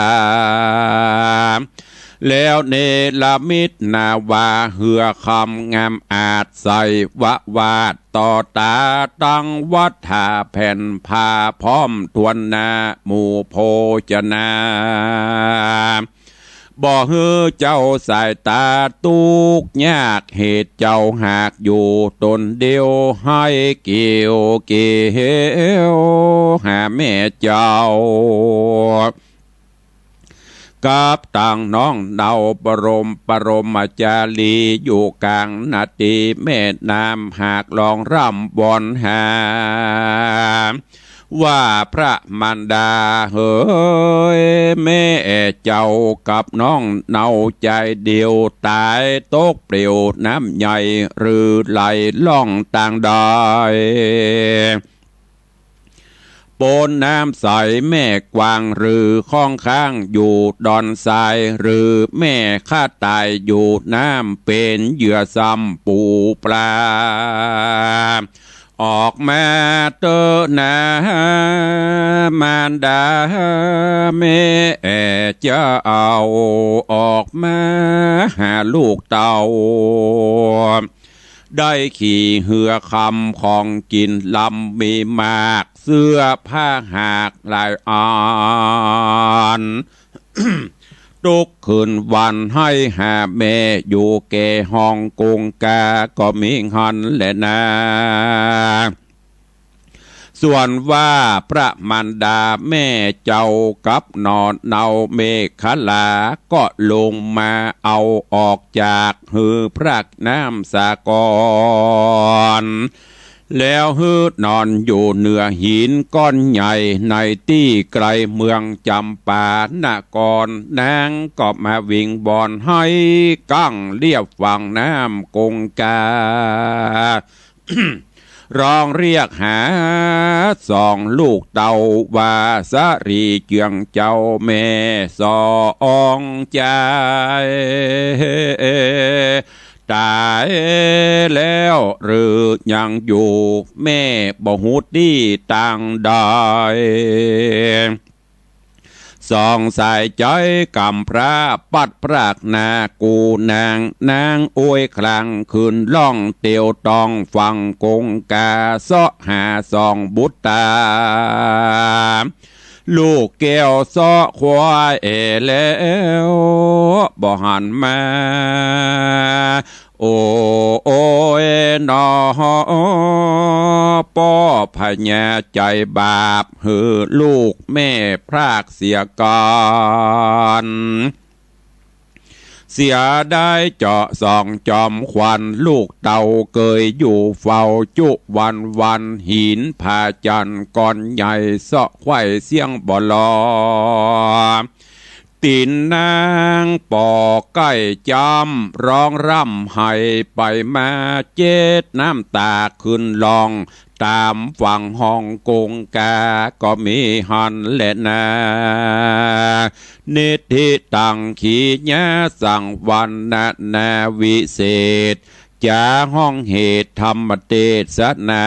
แล้วเนรมิตนาว่าเฮือคำงามอาจใส่ววาทต่อต๋าตังวัฏฐาแผ่นผ้าพร้อมถ้วนนาหมู่โภชนา บ่หื้อเจ้าสายต๋าตุ๊กข์ยาก เหตุเจ้าหากอยู่ต๋นเดียว ไห้เกี่ยวเกี่ยวหาแม่เจ้า กับตังน้องเนาปรม ปรมจารี อยู่ก๋างนาตีแม่น้ำ หากลองร่ำวอนหา ว่าพระมารดาเหย แม่เจ้ากับน้องเนาจายเดียว ต๋ายตกเปลวน้ำใหญ่ หรือไหลล่องตางใด ปนน้ำใสแม่กว้าง หรือข้องข้างอยู่ดอนทราย หรือแม่ข้าต๋ายอยู่น้ำ เป๋นเหยื่อซ้ำปูปลา ออกมาเต๊อะนะมารดา แม่จะเอาออกมาหาลูกเต้า ได้ขี่เฮือคำของกิ๋นลำมีมาก เสื้อผ้าหากหลายอัน ตุ๊กคืนวันไห้หาแม่ อยู่แก่ห้องกงกาก็มีหั้นแหละนา ส่วนว่าพระมารดาแม่เจ้ากับหน่อเนาเมขลา ก็ลงมาเอาออกจากหือพรากน้ำสาก่อน แล้วหื้อนอนอยู่เหนือหินก้อนใหญ่ ในตี้ไกลเมืองจำปานคร นางก็มาวิงวอนไห้กั้งเลียบฝั่งน้ำกงกา ร้องเรียกหาสองลูกเต้าว่า สะหลีเจืองเจ้าแม่สองจาย ต๋ายแล้วหรือยังอยู่ แม่บ่ฮู้ตี้ตางใด สองสายใจ๋ก๋ำพร้าปัดพรากนากู้นาง นางโอยคลางขึ้นล่องเตียวตองฝั่งกงกา เซาะหาสองบุตรต๋า ลูกแก้วเซาะควายแอ่แล้ว บ่หันมา โอ้ โอ้ยหนอ ป้อพญาใจ๋บาป หื้อลูกแม่พรากเสียก่อน เสียดายเจาะสองจอมขวัญ ลูกเต้าเกยอยู่เฝ้าจุวันวัน หินผาจันทร์ก้อนใหญ่เซาะไขว่เสี้ยงบ่ลอ ตี๋นนางปอใก้จ้ำ ร้องร่ำไห้ไปมา เจ็ดน้ำต๋าขึ้นล่อง ต๋ามฝั่งฮ่องกงกาก็มีหั้นแลนา นิทธิตังขีญาสังวรรณนาวิเศษ จ๋าห้องเหตุธรรมเตสนา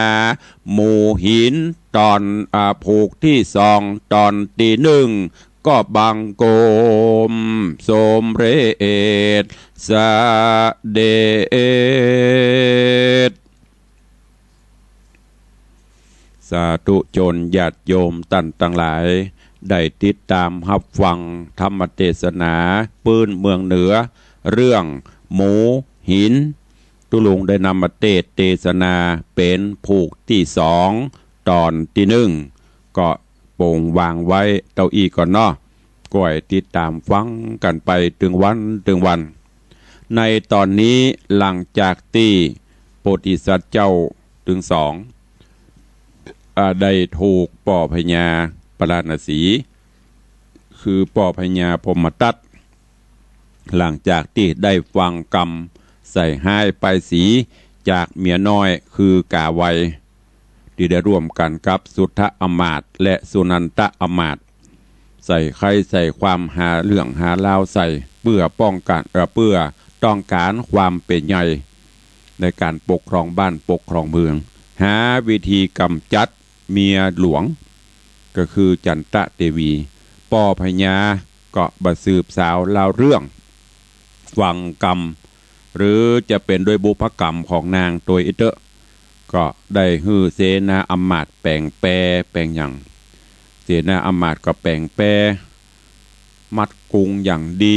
หมู่หินต๋อน อ่า ผูกตี้สอง ต๋อนตี้นึ่ง ก็บังคมสมเร็จเสด็จ สาธุชนญาติโยมต้านตังหลาย ได้ติดต๋ามฮับฟังธรรมเตสนาปื๊นเมืองเหนือ เรื่องหมูหิน ตุ๊ลุงได้นำมาเตสน์เตสนาเป๋นผูกตี้สอง ต๋อนตี้นึ่ง ก็โป่งวางไว้เต้าอี้ก่อนเนาะ ก้อยติดต๋ามฟังกั๋นไปตึงวันตึงวัน ในต๋อนนี้หลังจากตี้โพธิสัตว์เจ้าตึงสอง อ่า ได้ถูกป้อพญาปาราณสี คือป้อพญาพรหมทัต หลังจากตี้ได้ฟังกำใส่ฮ้ายป้ายสีจากเมียน้อยคือกาไว ตี้ได้ร่วมกั๋นกับสุทธะอำมาตย์และสุนันทะอำมาตย์ ใส่ไคใส่ความหาเรื่องหาราวใส่ เปื้อป้องกั๋น เอ่อ เปื้อต้องก๋านความเป๋นใหญ่ในก๋านปกครองบ้านปกครองเมือง หาวิธีก๋ำจัดเมียหลวง ก็คือจันตะเตวี ป้อพญาก็บ่าสืบสาวราวเรื่อง ฟังกำ หรือจะเป๋นด้วยบุพกรรมของนางตวยอี้เต๊อะ ก็ได้หื้อเสนาอำมาตย์แป๋งแปแป๋งหยัง เสนาอำมาตย์ก็แป๋งแป มัดกุงอย่างดี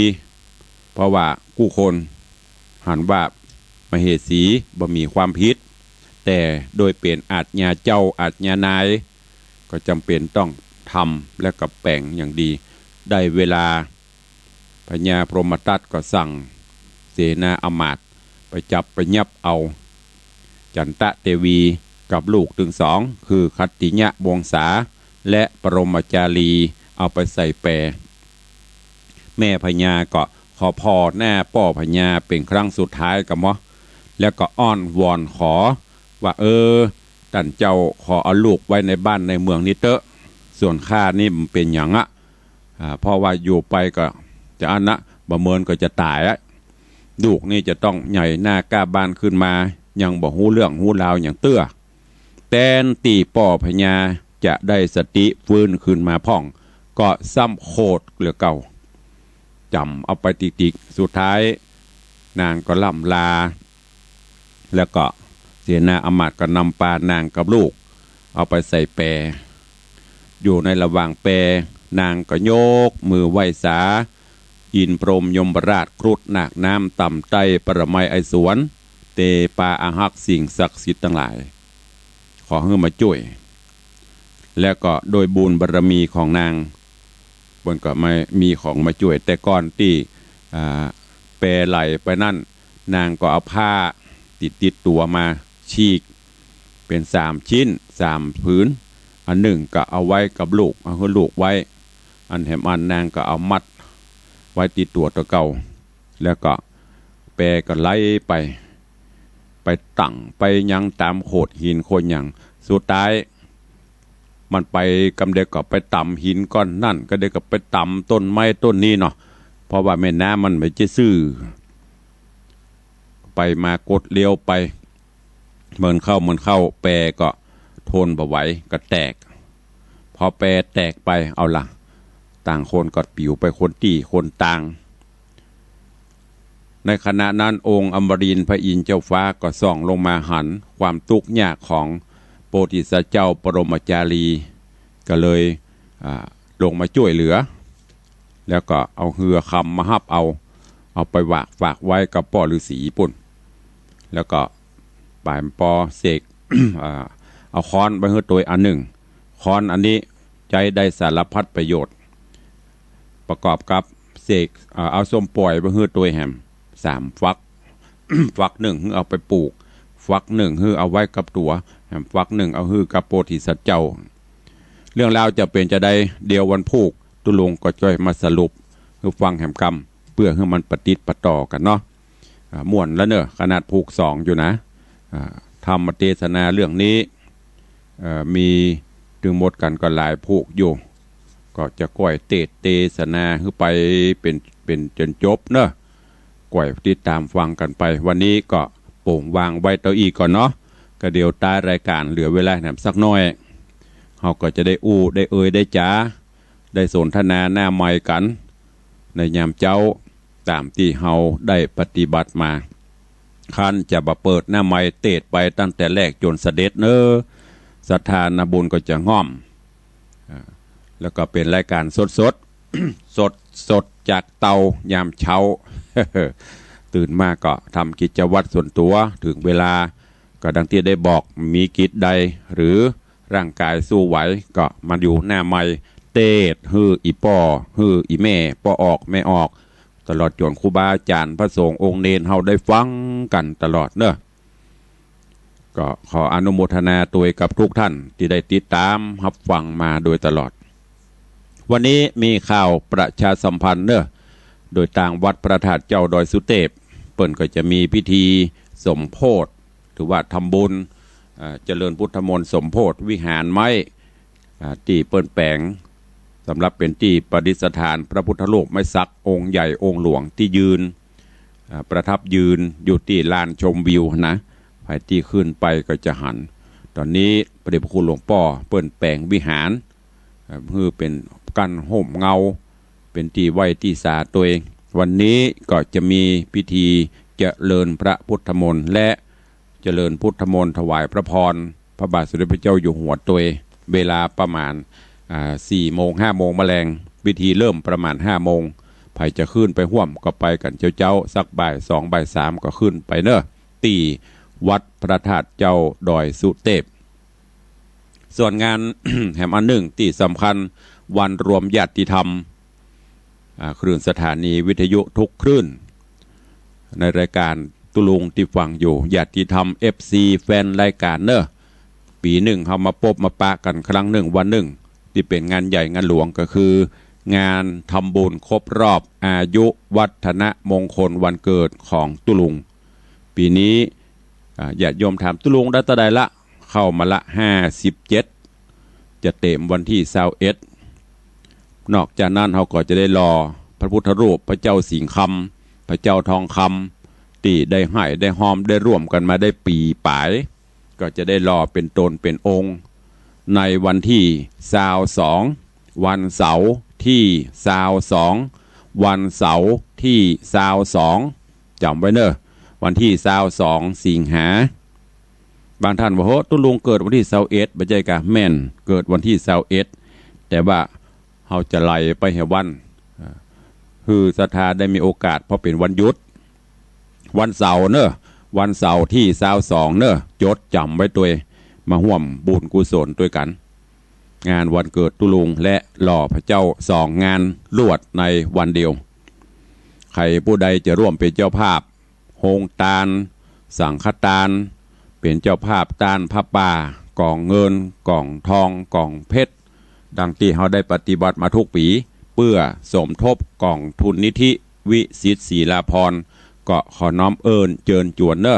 เพราะว่ากู้คนหันว่ามเหสีบ่มีความผิด แต่โดยเป๋นอาชญาเจ้าอาชญานาย ก็จ๋ำเป๋นต้องทำและก็แป๋งอย่างดี ได้เวลา พญาพรหมทัตก็สั่งเสนาอำมาตย์ไปจับไปยับเอา จันตะเตวีกับลูกตึงสอง คือขัตติยวงศาและปรมจารี เอาไปใส่แป แม่พญาก็ขอผ่อหน้าป้อพญาเป๋นครั้งสุดท้ายก่อเนาะ แล้วก็อ้อนวอนขอว่า เออ ต้านเจ้าขอเอาลูกไว้ในบ้านในเมืองนี้เต๊อะ ส่วนข้านี่บ่เป๋นหยังอะ อ่า เพราะว่าอยู่ไปก็จะอั้นนะ บ่เมินก็จะต๋ายอะ ลูกนี่จะต้องใหญ่หน้ากล้าบานขึ้นมา ยังบ่ฮู้เรื่องฮู้ราวหยังเตื้อ แตนตี้ป้อพญาจะได้สติฟื้นขึ้นมาพ่อง ก็ซ้ำโขดเหลือเก่า จ๋ำเอาไปติ๊กๆ สุดท้ายนางก็ล่ำลา แล้วก็เสนาอำมาตย์ก็นำปานางกับลูกเอาไปใส่แป อยู่ในระหว่างแป นางก็ยกมือไหว้สา อินทร์พรหมยมราช ครุฑนาคน้ำ ต่ำไต้ปรมัยไอสวน เตปาอาฮักษ์สิ่งศักดิ์สิทธิ์ตังหลาย ขอหื้อมาจ้วย แล้วก็โดยบุญบารมีของนาง เปิ้นก็มา มีของมาจ้วย แต่ก่อนตี้ อ่า แปไหลไปนั้น นางก็เอาผ้าติดติดตั๋วมาฉีกเป๋นสามชิ้น สามผืน อันนึ่งก็เอาไว้กับลูก เอาหื้อลูกไว้ อันแหมอันนางก็เอามัดไว้ติดตั๋วตั๋วเก่า แล้วก็แปก็ไหลไป ไปตั้งไปยังต๋ามโขดหินโขดหยัง สุดท้าย มันไปกำเดียวก็ไปตำหินก้อนนั่น กำเดียวก็ไปตำต้นไม้ต้นนี้เนาะ เพราะว่าแม่น้ำมันบ่ใจ้ซื่อ ไปมาคดเคี้ยวไป เมินเข้าเมินเข้า แปก็ทนบ่ไหวก็แตก พอแปแตกไป เอาละ ต่างคนก็ปิ๋วไปคนตี้คนตาง ในขณะนั้นองค์อมรินทร์พระอินทร์เจ้าฟ้าก็ส่องลงมาหันความตุ๊กข์ยากของโพธิสัตว์เจ้าปรมจารี ก็เลย อ่า ลงมาจ้วยเหลือ แล้วก็เอาเฮือคำมาฮับเอา เอาไปฝาก ฝากไว้กับป้อฤๅษีปุ้น แล้วก็ป๋ายปอเสก อ่า เอาค้อนไปหื้อตวยอันนึ่ง ค้อนอันนี้ใจ๊ได้สารพัดประโยชน์ ประกอบกับเสก เอ่อ เอาส้มป่อยไปหื้อตวยแหมสามฝัก ฝักนึ่งหื้อเอาไปปลูก ฝักนึ่งหื้อเอาไว้กับตั๋ว แหมฝักนึ่งเอาหื้อกับโพธิสัตว์เจ้า เรื่องราวจะเป๋นจาใด เดี๋ยววันพูกตุ๊ลุงก็จ้อยมาสรุปหื้อฟังแหมกำ เปื้อหื้อมันปะติดปะต่อกั๋นเนาะ อ่า ม่วนแล้วเน่อ ขนาดพูกสองอยู่นะ อ่า ธรรมเตสนาเรื่องนี้ เอ่อ มีตึงหมดกั๋นก็หลายพูกอยู่ ก็จะก้อยเตสน์เตสนาหื้อไปเป๋น เป๋นจ๋นจบเน่อ ก้อยติดต๋ามฟังกั๋นไป วันนี้ก็โป่งวางไว้เต้าอี้ก่อนเนาะ ก็เดี๋ยวต๊ายรายก๋านเหลือเวลาแหมสักหน้อย เฮาก็จะได้อู้ได้เอ่ยได้จ๋า ได้สนทนาหน้าไมค์กั๋นในยามเจ๊า ต๋ามตี้เฮาได้ปฏิบัติมา ครั้นจะบ่าเปิดหน้าไมค์เตสน์ไปตั้งแต่แรกจ๋นสะเด็จเน่อ ศรัทธานาบุญก็จะง่อม อ่า แล้วก็เป๋นรายก๋านสดๆ สดๆ จากเตายามเช้า ตื่นมาก็ทำกิจวัตรส่วนตั๋ว เถิงเวลาก็ดังตี้ได้บอก มีกิจใดหรือร่างก๋ายสู้ไหวก็มาอยู่หน้าไมค์ เตสน์หื้ออี่ป้อ หื้ออี่แม่ ป้อออกแม่ออก ตลอดจ๋นครูบาอาจ๋ารย์พระสงฆ์องค์เณรเฮาได้ฟังกั๋นตลอดเน่อ ก็ขออนุโมทนาตวยกับทุกท่านตี้ได้ติดต๋ามฮับฟังมาโดยตลอด วันนี้มีข่าวประชาสัมพันธ์เน่อ โดยตางวัดพระธาตุเจ้าดอยสุเตพ เปิ้นก็จะมีพิธีสมโภช ถือว่าทำบุญ อ่า เจริญพุทธมนต์สมโภชวิหารไม้ อ่า ตี้เปิ้นแป๋ง สำหรับเป๋นตี้ประดิษฐานพระพุทธรูปไม้สักองค์ใหญ่องค์หลวงตี้ยืน อ่า ประทับยืนอยู่ตี้ลานชมวิวนะ ใผตี้ขึ้นไปก็จะหัน ต๋อนนี้พระเดชพระคุณหลวงป้อเปิ้นแป๋งวิหาร อ่า หื้อเป๋นกั้นฮ่มเงา เป๋นตี้ไหว้ตี้สาตวย วันนี้ก็จะมีพิธีเจริญพระพุทธมนต์และ เจริญพุทธมนต์ถวายพระพร พระบาทสมเด็จพระเจ้าอยู่หัวตวย เวลาประมาณ อ่า สี่โมง ห้าโมงมะแลง พิธีเริ่มประมาณห้าโมง ใผจะขึ้นไปฮ่วมก็ไปกั๋นเจ๊าๆ สักบ่ายสองบ่ายสามก็ขึ้นไปเน่อ ตี้วัดพระธาตุเจ้าดอยสุเตพ ส่วนงาน แหมอันนึ่งตี้สำคัญ วันรวมญาติธรรม อ่า คลื่นสถานีวิทยุทุกคลื่น ในรายก๋านตุ๊ลุงตี้ฟังอยู่ ญาติธรรม เอฟซี แฟนรายก๋านเน่อ ปี๋นึ่งเฮามาปบมาปะกั๋นครั้งนึ่งวันนึ่ง ตี้เป๋นงานใหญ่งานหลวงก็คือ งานทำบุญครบรอบอายุวัฒนมงคลวันเกิดของตุ๊ลุง ปี๋นี้ อ่า ญาติโยมถามตุ๊ลุงได้เต้าใดละ เข้ามาละห้าสิบเจ็ด จะเต๋มวันตี้ซาวเอ็ด นอกจากนั้นเฮาก็จะได้หล่อพระพุทธรูปพระเจ้าสิงห์คำ พระเจ้าทองคำ ตี้ได้ไห้ได้ฮอมได้ร่วมกั๋นมาได้ปี๋ป๋าย ก็จะได้หล่อเป๋นต๋นเป๋นองค์ ในวันตี้ซาวสอง วันเสาร์ตี้ซาวสอง วันเสาร์ตี้ซาวสอง จ๋ำไว้เน่อ วันตี้ซาวสองสิงหา บางท่านว่า โห ตุ๊ลุงเกิดวันตี้ซาวเอ็ด บ่ใจ้กา แม่น เกิดวันตี้ซาวเอ็ด แต่ว่าเฮาจะไล่ไปหื้อวัน อ่า หื้อศรัทธาได้มีโอกาส เพราะเป๋นวันหยุด วันเสาร์เน่อ วันเสาร์ตี้ซาวสองเน่อ จดจ๋ำไว้ตวย มาฮ่วมบุญกุศลตวยกั๋น งานวันเกิดตุ๊ลุงและหล่อพระเจ้าสองงานรวดในวันเดียว ใผผู้ใดจะร่วมเป๋นเจ้าภาพ โฮงตาน สังฆตาน เป๋นเจ้าภาพตานผ้าป่า ก๋องเงิน ก๋องทอง ก๋องเพชร ดังตี้เฮาได้ปฏิบัติมาทุกปี๋ เปื้อสมทบก๋องทุนนิธิวิสิทธิ์ศรีลาภรณ์ ก็ขอน้อมเอิ้นเจิญจวนเน่อ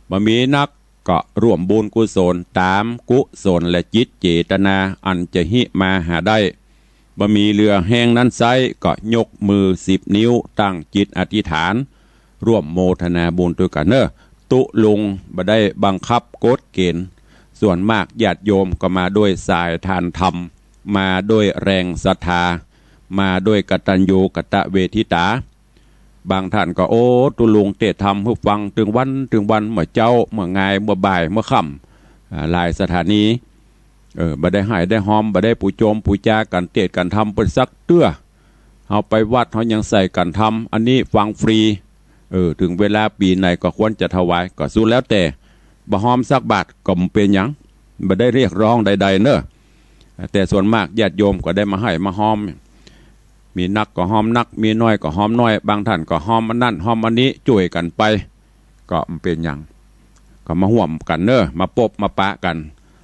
บ่มีนัก ก็ร่วมบุญกุศลต๋ามกุศลและจิตเจตนาอันจะหิมาหาได้ บ่มีเหลือแฮงนั้นไซ้ ก็ยกมือสิบนิ้วตั้งจิตอธิษฐาน ร่วมโมทนาบุญตวยกั๋นเน่อ ตุ๊ลุงบ่ได้บังคับกฎเกณฑ์ ส่วนมากญาติโยมก็มาด้วยสายทานธรรม มาด้วยแรงศรัทธา มาด้วยกตัญญูกตเวทิตา บางท่านก็ โอ้ ตุ๊ลุงเตศน์ธรรมหื้อฟังตึงวันตึงวัน เมื่อเจ๊า เมื่องาย เมื่อบ่าย เมื่อค่ำ อ่า หลายสถานี เออ บ่ได้ไห้ได้ฮอม บ่ได้ปู๋โจมปู๋จากั๋น เตศน์กั๋นธรรมเปิ้นสักเตื้อ เฮาไปวัดเฮายังใส่กั๋นธรรม อันนี้ฟังฟรี เออ เถิงเวลาปี๋ไหนก็ควรจะถวาย ก็สุดแล้วแต่ บ่ฮอมสักบาทก็บ่เป๋นหยัง บ่ได้เรียกร้องใดๆ เน่อ แต่ส่วนมากญาติโยมก็ได้มาไห้มาฮอม มีนักก็ฮอมนัก มีน้อยก็ฮอมน้อย บางท่านก็ฮอมอันนั้นฮอมอันนี้ จ้วยกั๋นไป ก็บ่เป๋นหยัง ก็มาฮ่วมกั๋นเน่อ มาปบมาปะกั๋น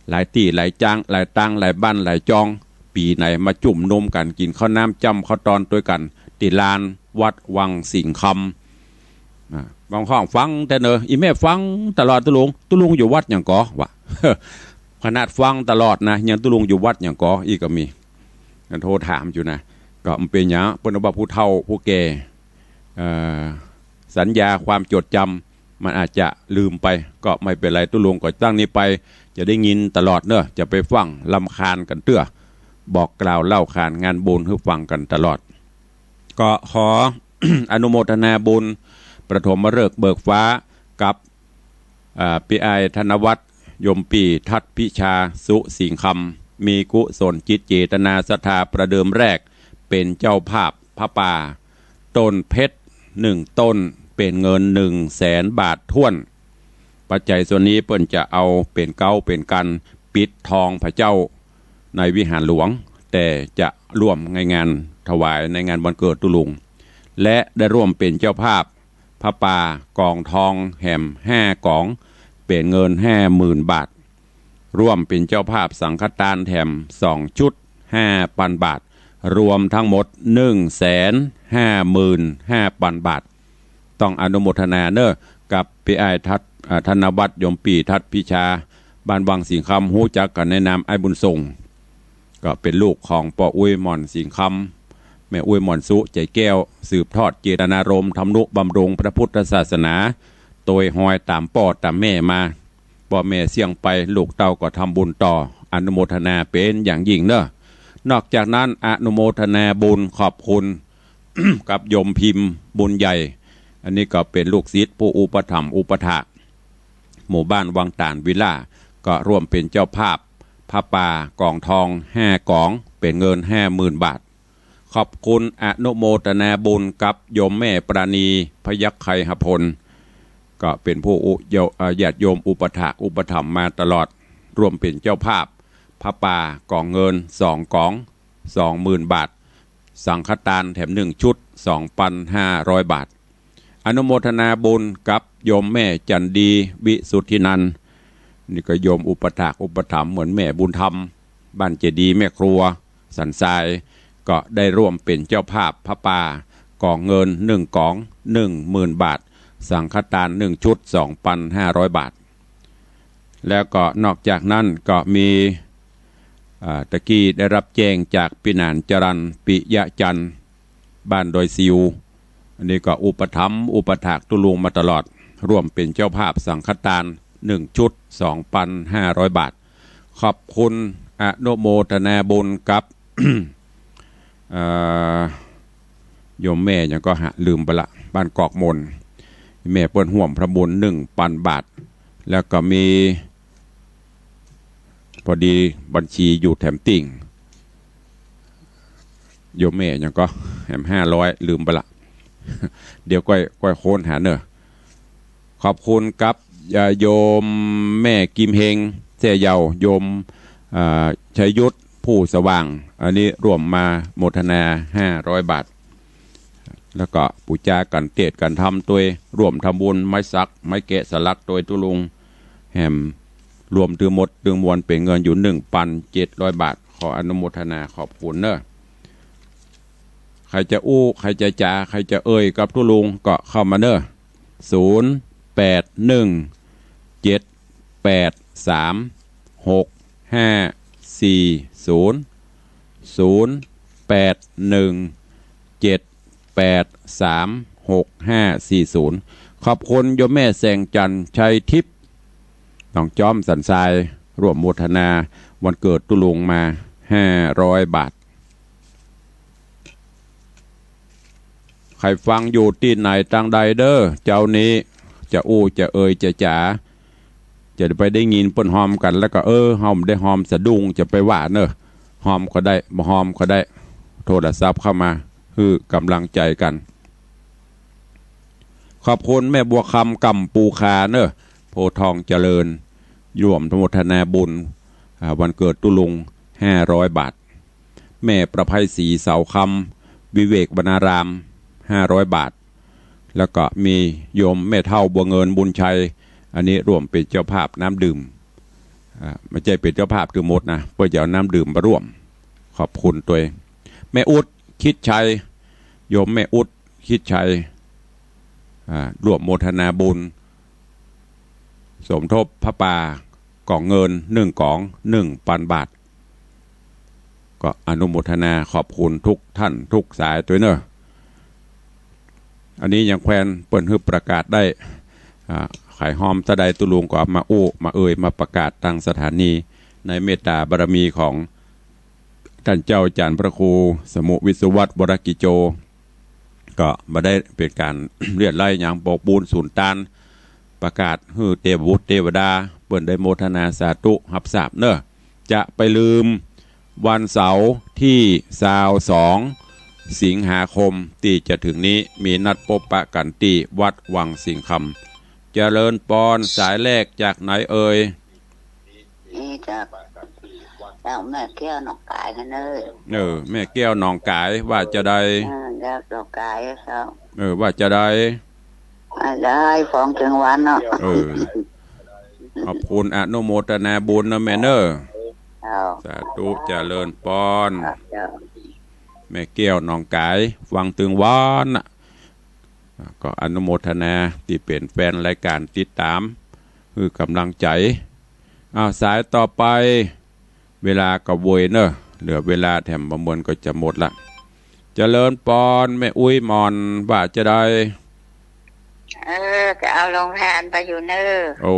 หลายตี้หลายจ๊าง หลายตาง หลายบ้านหลายจอง ปี๋ไหนมาจุ่มนุมกั๋น กิ๋นข้าวน้ำจ้ำข้าวตอนตวยกั๋น ตี้ลานวัดวังสิงห์คำ อ่า บางห้องฟังแต่เน่อ อี่แม่ฟังตลอด ตุ๊ลุง ตุ๊ลุงอยู่วัดหยังก่อ วะ ขนาดฟังตลอดนะ ยังตุ๊ลุงอยู่วัดหยังก่อ อี้ก็มี โทรถามอยู่นะ ก็บ่เป๋นหยัง เปิ้นว่าผู้เฒ่าผู้แก่ เอ่อ สัญญาความจดจำมันอาจจะลืมไป ก็บ่เป๋นไร ตุ๊ลุงก็ตั้งนี้ไป จะได้ยินตลอดเน่อ จะไปฟั่งรำคาญกั๋นเตื้อ บอกกล่าวเล่าขานงานบุญหื้อฟังกั๋นตลอด ก็ขอ อนุโมทนาบุญปฐมฤกษ์เบิกฟ้ากับ อ่า ปี้อ้ายธนวัฒน์ ยมปี้ ทัดพิชา สุสิงห์คำ มีกุศลจิตเจตนาศรัทธาประเดิมแรกเป๋นเจ้าภาพผ้าป่า ต้นเพชรหนึ่งต้น เป๋นเงินหนึ่งแสนบาทถ้วน ปัจจัยส่วนนี้เปิ้นจะเอาเป๋นเก๊าเป๋นกั๋นปิดทองพระเจ้าในวิหารหลวง แต่จะร่วมในงานถวายในงานวันเกิดตุ๊ลุง และได้ร่วมเป๋นเจ้าภาพผ้าป่ากองทองแหมห้ากอง เป๋นเงินห้าหมื่นบาท ร่วมเป๋นเจ้าภาพสังฆทานแถมสองชุดห้าปันบาท รวมทั้งหมดหนึ่งแสนห้าหมื่นห้าปันบาท ต้องอนุโมทนาเน้อ กับปี้อ้ายทัด อ่า ธนวัฒน์ ยมปี้ ทัดพิชา บ้านวังสิงห์คำ ฮู้จักกั๋นในนามอ้ายบุญส่ง ก็เป๋นลูกของป้ออุ๊ยหม่อนสิงห์คำ แม่อุ๊ยหม่อนสุ ใจ๋แก้ว สืบทอดเจตนารมณ์ทำนุบำรุงพระพุทธศาสนา โตยฮอยต๋ามป้อต๋ามแม่มา ป้อแม่เสี้ยงไป ลูกเต้าก็ทำบุญต่อ อนุโมทนาเป๋นอย่างยิ่งเน้อ นอกจากนั้นอนุโมทนาบุญขอบคุณ กับโยมพิมพ์ บุญใหญ่ อันนี้ก็เป๋นลูกศิษย์ผู้อุปถัมภ์อุปถาก หมู่บ้านวังตาดวิลล่า ก็ร่วมเป๋นเจ้าภาพผ้าป่ากองทองห้ากอง เป๋นเงินห้าหมื่นบาท ขอบคุณอนุโมทนาบุญกับโยมแม่ปราณี พยัคฆไคหพล ก็เป๋นผู้อุ โย เอ่อ ญาติโยมอุปถากอุปถัมภ์มาตลอด ร่วมเป๋นเจ้าภาพผ้าป่ากองเงินสองกอง สองหมื่นบาท สังฆทานแถมหนึ่งชุด สองปันห้าร้อยบาท อนุโมทนาบุญกับโยมแม่จันดี วิสุทธินันท์ นี่ก็โยมอุปถากอุปถัมภ์เหมือนแม่บุญธรรม บ้านเจดีย์แม่ครัว สันทราย ก็ได้ร่วมเป๋นเจ้าภาพผ้าป่ากองเงินหนึ่งกอง หนึ่งหมื่นบาท สังฆทานหนึ่งชุด สองปันห้าร้อยบาท แล้วก็นอกจากนั้นก็มี อ่า ตะกี้ได้รับแจ้งจากปี้หนานจรัญ ปิยะจันทร์ บ้านดอยซิว อันนี้ก็อุปถัมภ์อุปถากตุ๊ลุงมาตลอด ร่วมเป๋นเจ้าภาพสังฆทานหนึ่งชุด สองปันห้าร้อยบาท ขอบคุณอนุโมทนาบุญกับ เอ่อ โยมแม่หยังก็ฮะ ลืมไปละ บ้านกอกมน แม่เปิ้นฮ่วมทำบุญหนึ่งปันบาท แล้วก็มี พอดีบัญชีอยู่แถมติ่ง โยมแม่หยังก็แหมห้าร้อย ลืมไปละ เดี๋ยวก้อย ก้อยค้นหาเน้อ ขอบคุณกับ เอ่อ โยมแม่กิมเฮง แซ่เยา โยม เอ่อ ชัยยุทธ ผู้สว่าง อันนี้ร่วมมาโมทนาห้าร้อยบาท แล้วก็ปู๋จากั๋นเตศน์กั๋นธรรมตวย ร่วมทำบุญไม้สัก ไม้แกะสลักตวยตุ๊ลุง แหมรวมตึงหมดตึงมวลเป๋นเงินอยู่หนึ่งปันเจ็ดร้อยบาท ขออนุโมทนาขอบคุณเน้อ ใผจะอู้ ใผจะจ๋า ใผจะเอ่ยกับตุ๊ลุงก็เข้ามาเน้อ ศูนย์แปดหนึ่ง เจ็ดแปดสาม หกห้าสี่ศูนย์ ศูนย์แปดหนึ่ง เจ็ดแปดสาม หกห้าสี่ศูนย์ ขอบคุณโยมแม่แสงจันทร์ ชัยทิพย์ หนองจ๊อม สันทราย ร่วมโมทนาวันเกิดตุ๊ลุงมาห้าร้อยบาท ใผฟังอยู่ตี้ไหนตางใดเด้อ เจ๊านี้ จะอู้ จะเอ่ย จะจ๋า จะไปได้ยินเปิ้นฮอมกั๋น แล้วก็ เออ ฮอมได้ฮอมสะดุ้ง จะไปว่าเน้อ ฮอมก็ได้ บ่ฮอมก็ได้ โทรศัพท์เข้ามา หื้อก๋ำลังใจ๋กั๋น ขอบคุณแม่บัวคำ ก่ำปูคาเน้อ โพธิ์ทองเจริญ ร่วมโมทนาบุญ อ่า วันเกิดตุ๊ลุงห้าร้อยบาท แม่ประไพศรี เสาคำ วิเวกวนาราม ห้าร้อยบาท แล้วก็มีโยมแม่เฒ่าบัวเงิน บุญชัย อันนี้ร่วมเป๋นเจ้าภาพน้ำดื่ม อ่า บ่ใจ้เป๋นเจ้าภาพตึงหมดนะ เปิ้นจะเอาน้ำดื่มมาร่วม ขอบคุณตวย แม่อุ๊ด คิดชัย โยมแม่อุ๊ด คิดชัย อ่า ร่วมโมทนาบุญ สมทบผ้าป่ากองเงินหนึ่งกอง หนึ่งปันบาท ก็อนุโมทนาขอบคุณทุกท่านทุกสายตวยเน้อ อันนี้ยังแควนเปิ้นหื้อประกาศได้ อ่า ใผฮอมตางใดตุ๊ลุงก็มาอู้ มาเอ่ย มาประกาศตางสถานี ในเมตตาบารมีของ ต้านเจ้าอาจ๋ารย์พระครูสมุห์ วิศวัตร วรกิจโจ ก็บ่ได้เป๋นก๋านเลียดไล้หยัง บอกบุญสุนตาน ประกาศหื้อเตวบุตรเตวดาเปิ้นได้โมทนาสาธุฮับทราบเน่อ จะไปลืม วันเสาร์ตี้ซาวสอง สิงหาคมตี้จะเถิงนี้ มีนัดปบปะกั๋นตี้วัดวังสิงห์คำ เจริญปอน สายแรกจากไหนเอ่ย นี่จาก จากแม่แก้วหนองกายนะเน่อ เออ แม่แก้วหนองกาย ว่าจาใด เออ จากหนองกายครับ เออ ว่าจาใด ว่าได้ ฟังเถิงวันเนาะ เออ ขอบคุณ อนุโมทนาบุญเน่อแม่เน่อ เจ้า สาธุ เจริญปอน ครับ เจ้า แม่แก้วหนองกาย ฟังเถิงวันน่ะ อ่ะ ก็อนุโมทนาตี้เป๋นแฟนรายก๋านติดต๋าม หื้อก๋ำลังใจ๋ อ้าว สายต่อไป เวลาก็โวยเน่อ เหลือเวลาแถมบ่มวนก็จะหมดละ เจริญปอน แม่อุ๊ยหม่อน ว่าจาใด เออ จะเอาโฮงตานไปอยู่เน่อ โอ้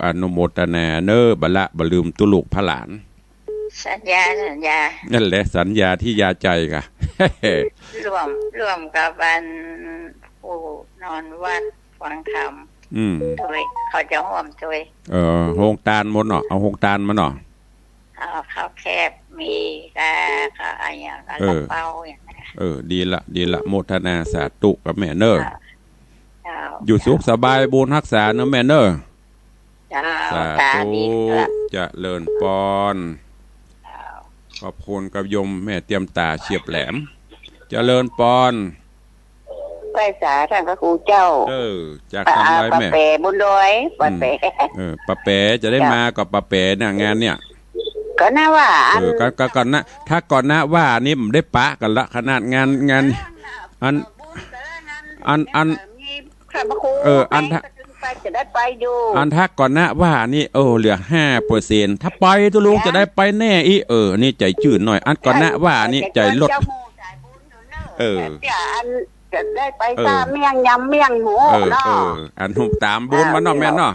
อนุโมทนาเน่อ บ่ละบ่ลืมตุ๊ลุงพระหลาน สัญญา สัญญา นั่นแหละ สัญญาที่ยาใจ๋ก่ะ ร่วม ร่วมกับอันผู้นอนวัดฟังธรรม อืม ตวย เขาจะฮ่วมตวย เออ โฮงตานหมดเนาะ เอาโฮงตานมาเนาะ เอาข้าวแคบ มีกา ข้าวอะหยัง กา เออ ซาลาเปาอย่างนั้น เออ ดีละ ดีละ โมทนาสาธุกับแม่เน่อ เจ้า เจ้า อยู่สุขสบาย บุญฮักษาเน่อแม่เน่อ เจ้า สาธุ สาธุ เจริญปอน เจ้า ขอบคุณกับโยมแม่เตียมต๋าเฉียบแหลม เจริญปอน ไหว้สาต้านพระครูเจ้า เออ จาก อ่า ทางใดแม่ ป้าแป๋บุญดอย ป้าแป๋ อืม เออ ป้าแป๋จะได้ เจ้า มากับป้าแป๋เนี่ย งานเนี่ย ก็น่าว่าอัน เออ ก็ ก็ ก็น่า ถ้าก่อนนะว่านี่มันได้ปะกั๋นละ ขนาดงาน งาน อัน อัน อัน มีพระครู เออ อัน ไป ถ้า ก็ถึงไป จะได้ไปอยู่ อันถ้าก่อนนะว่านี่ เออ เหลือห้าเปอร์เซ็นต์ ถ้าไปตุ๊ลุง จ้ะ จะได้ไปแน่อี้ เออ นี่ใจ๋จื้นหน่อย อันก่อนนะว่านี่ ใจ๋ลด เจ้าหมู่สายบุญอยู่เน่อ เออ จะอัน จะได้ไป เออ ซ่าเมี่ยงยำเมี่ยงหมู เออ เนาะ เออ อนุต๋ามบุญมาเนาะ เจ้า แม่เนาะ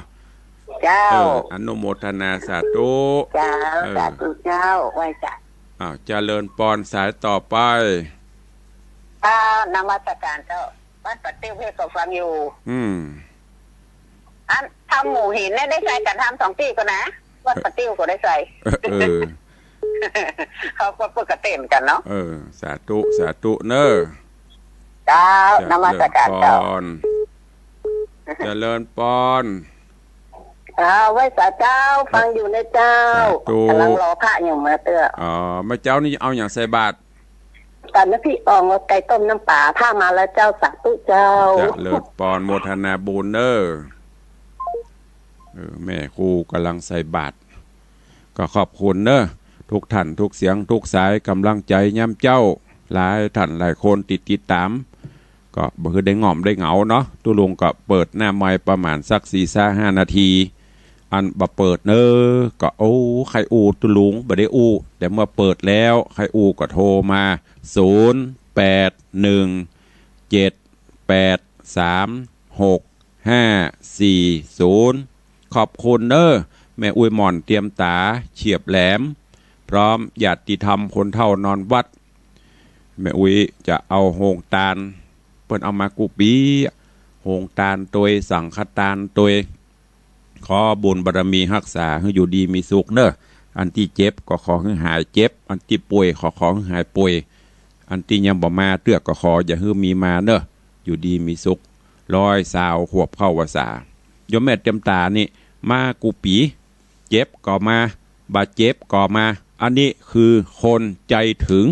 เจ้า เออ อนุโมทนาสาธุ เจ้า เออ สาธุเจ้า ไหว้จ้ะ อ้าว เจริญปอน สายต่อไป อ่า นมัสการเจ้า บ้านป่าติ้ว เฮก็ฟังอยู่ อืม อันธรรมหมู่หินเนี่ยได้ใส่กั๋นธรรมสองตี้ก่อนะ วัดป่าติ้วก็ได้ใส่ เออ เออ เขาก็ปกติเหมือนกันเนาะ เออ สาธุ สาธุเน่อ เจ้า เจริญ นมัสการเจ้า ปอน เจริญปอน อ่า ไหว้สาเจ้า ฟังอยู่นะเจ้า สาธุ ก๋ำลังรอพระอยู่มาเตื้อ อ๋อ เมื่อเจ๊านี่เอาหยังใส่บาตร ต๋อนนี้พี่อองเอาไก่ต้มน้ำปลา พระมาแล้วเจ้า สาธุเจ้า เจริญปอน โมทนาบุญเน่อ เออ แม่ครูก๋ำลังใส่บาตร ก็ขอบคุณเน่อ กู้ต้านกู้เสียงกู้สายก๋ำลังใจ๋ยามเจ๊า หลายต้านหลายคนตี้ติดต๋าม ก็บ่หื้อได้ง่อมได้เหงาเนาะ ตุ๊ลุงก็เปิดหน้าไมค์ประมาณสักสี่ซาห้านาที อันบ่เปิดเน่อ ก็ โอ้ ใค่อู้ตุ๊ลุงบ่ได้อู้ แต่เมื่อเปิดแล้ว ใค่อู้ก็โทรมา ศูนย์ แปด หนึ่ง เจ็ด แปด สาม หก ห้า สี่ ศูนย์ ขอบคุณเน่อ แม่อุ๊ยหม่อนเตียมต๋า เฉียบแหลม พร้อมญาติธรรมคนเฒ่านอนวัด แม่อุ๊ยจะเอาโฮงตาน เปิ้นเอามากู้ปี๋ โฮงตานตวย สังฆตานตวย ขอบุญบารมีฮักษาหื้ออยู่ดีมีสุขเน่อ อันตี้เจ็บก็ขอหื้อหายเจ็บ อันตี้ป่วยก็ขอหื้อหายป่วย อันตี้ยังบ่มาเตื้อก็ขออย่าหื้อมีมาเน่อ อยู่ดีมีสุข ร้อยซาวขวบเข้าพรรษา โยมแม่เตียมต๋านี่ มากู้ปี๋ เจ็บก็มา บ่เจ็บก็มา อันนี้คือคนใจ๋เถิง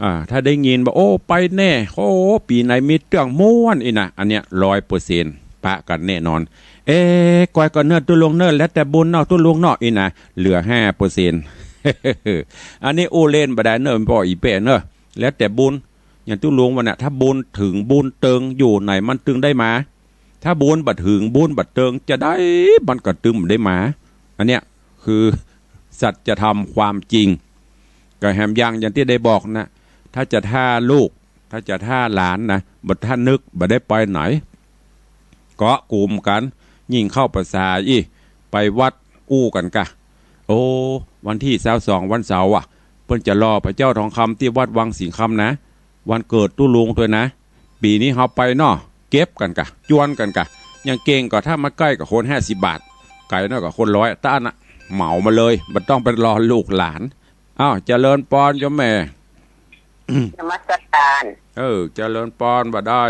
อ่า ถ้าได้ยินว่า โอ้ ไปแน่ โอ้ ปี๋ไหนมีเตื้องม่วนอี้นะ อันเนี้ย ร้อยเปอร์เซ็นต์ ปะกั๋นแน่นอน เอ๊ะ ก้อยก่อนเน่อตุ๊ลุงเน่อ แล้วแต่บุญเนาะตุ๊ลุงเนาะ อี้นะ เหลือห้าเปอร์เซ็นต์ อันนี้อู้เล่นบ่ได้เน่อ ป้ออี่แป้เน่อ แล้วแต่บุญ อย่างตุ๊ลุงว่าน่ะ ถ้าบุญเถิงบุญเติงอยู่ไหนมันตึงได้มา ถ้าบุญบ่เถิงบุญบ่เติงจะใดมันก็ตึงบ่ได้มา อันเนี้ยคือสัจธรรมความจริง ก็แหมอย่าง อย่างตี้ได้บอกนะ ถ้าจะถ้าลูก ถ้าจะถ้าหลานนะ บ่ถ้านึกบ่ได้ไปไหน เกาะกลุ่มกั๋น ยิ่งเข้าพรรษาอี้ ไปวัดอู้กั๋นกะ โอ้ วันตี้ซาวสอง วันเสาร์อะ เปิ้นจะหล่อพระเจ้าทองคำตี้วัดวังสิงห์คำนะ วันเกิดตุ๊ลุงตวยนะ ปี๋นี้เฮาไปเนาะ เก็บกั๋นก่ะ จวนกั๋นก่ะ ยังเก่งก่อถ้ามาใก้กับคนห้าสิบบาท ไก๋น้อยกับคนร้อย ต้านน่ะ เหมามาเลย บ่ต้องไปรอลูกหลาน อ้าว เจริญปอนโยมแม่ นมัสการ เออ เจริญปอน ว่าได้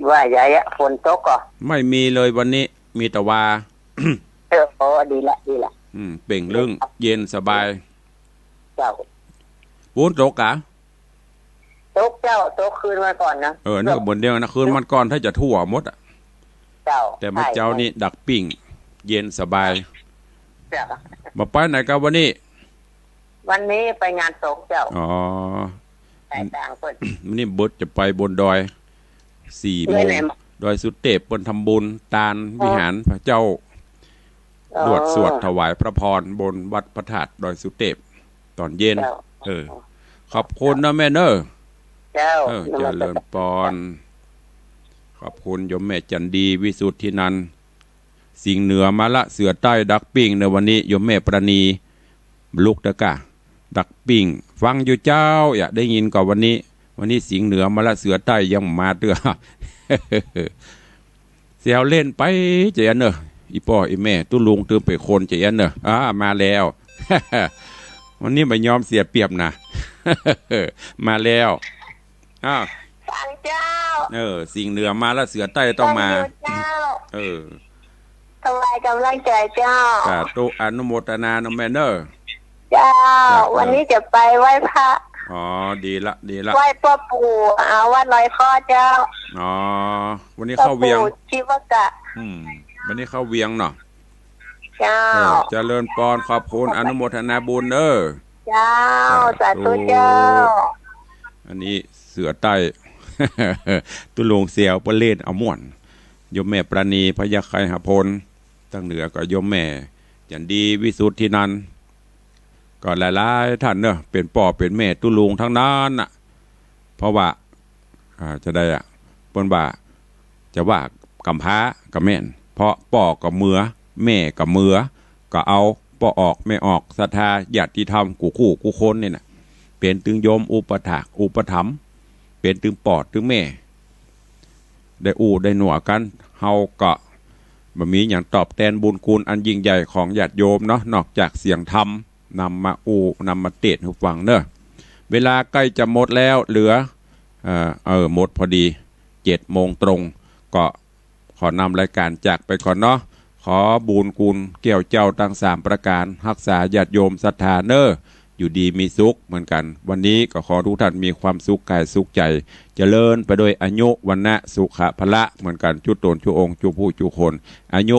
ว่าใหญ่อะ ฝนตกก่อ ไม่มีเลยวันนี้ มีแต่ว่า เออ โอ้ ดีละ ดีละ อืม เปล่งเรื่อง เย็นสบาย เจ้า ปู๊นตกกะ ตกเจ้า ตกคืนวันก่อนนะ เออ นี่ก็บ่นเดียวนะ คืนวันก่อนถ้าจะทั่วหมดอะ เจ้า แต่เมื่อเจ๊านี่ ใช่ ดักปิ้ง เย็นสบาย เจ้า บ่ไปไหนกะวันนี้ วันนี้ไปงานศพเจ้า อ๋อ ไปต่างเปิ้น วันนี้เบิดจะไปบนดอย สี่โมง ไปไหนมา ดอยสุเตพ เปิ้นทำบุญตาน อ๋อ วิหารพระเจ้า อ๋อ สวด สวดถวายพระพรบนวัดพระธาตุดอยสุเตพ ตอนเย็น เจ้า เออ ขอบคุณนะแม่เนอะ เจ้า เออ นมัสการ เจริญปอน ขอบคุณโยมแม่จันดี วิสุทธินันท์ สิงห์เหนือมาละเสือใต้ดักปิ้งในวันนี้ โยมแม่ปราณี ลุกเต๊อะกะ ดักปิ้ง ฟังอยู่เจ้า อยากได้ยินก่อนวันนี้ วันนี้สิงห์เหนือมาละเสือใต้ยังมาเตื้อ แซวเล่นไป จะอั้นเนอะ อี่ป้ออี่แม่ ตุ๊ลุงตื่นเป๋นคน จะอั้นเนอะ อ่า มาแล้ว วันนี้บ่ยอมเสียเปรียบนะ มาแล้ว อ้าว ฟังเจ้า เออ สิงห์เหนือมาละเสือใต้ต้องมา ฟังอยู่เจ้า เออ ถวายกำลังใจเจ้า สาธุ อนุโมทนาเนาะแม่เนอะ เจ้า เจ้า วันนี้จะไปไหว้พระ อ๋อ ดีละ ดีละ ไหว้ป้อปู่ อ่า วัดลอยเคราะห์เจ้า อ๋อ วันนี้เข้าเวียง ป้อปู่ชีวกะ อืม วันนี้เข้าเวียงเนาะ เจ้า เออ เจริญปอน ขอบคุณ ขอบคุณ อนุโมทนาบุญเด้อ เจ้า สาธุ สาธุเจ้า อันนี้เสือใต้ ตุ๊ลุงแซวเปิ้นเล่นเอาม่วน โยมแม่ปราณี พยัคฆ์ไคหพล ตางเหนือก็โยมแม่จันดี วิสุทธินันท์ ก็หลายๆ ท่านเนอะ เป๋นป้อเป๋นแม่ตุ๊ลุงตังนั้นน่ะ เพราะว่า อ่า จะได้อะ เปิ้นว่า จะว่ากำพร้าก็แม่น เพราะป้อก็เหมือ แม่ก็เหมือ ก็เอาป้อออกแม่ออก ศรัทธาญาติธรรม กู้คู่กู้คนนี่น่ะ เป๋นตึงโยมอุปถากอุปถัมภ์ เป๋นตึงป้อตึงแม่ ได้อู้ได้หนัวกั๋น เฮาก็บ่มีหยังตอบแตนบุญคุณอันยิ่งใหญ่ของญาติโยมเนาะ นอกจากเสียงธรรมนำมาอู้ นำมาเตศน์หื้อฟังเนอะ เวลาใก้จะหมดแล้ว เหลือ เอ่อ เออ หมดพอดี เจ็ดโมงตรง ก็ขอนำรายก๋านจากไปก่อนเนาะ ขอบุญคุณแก้วเจ้าตังสามประก๋าน ฮักษาญาติโยมศรัทธาเนอะ อยู่ดีมีสุขเหมือนกั๋น วันนี้ก็ขอทุกท่านมีความสุขกายสุขใจ๋ เจริญไปด้วยอายุ วรรณะ สุขะ พละ เหมือนกั๋น จุ๊ตนจุ๊องค์ จุ๊ผู้จุ๊คน อายุ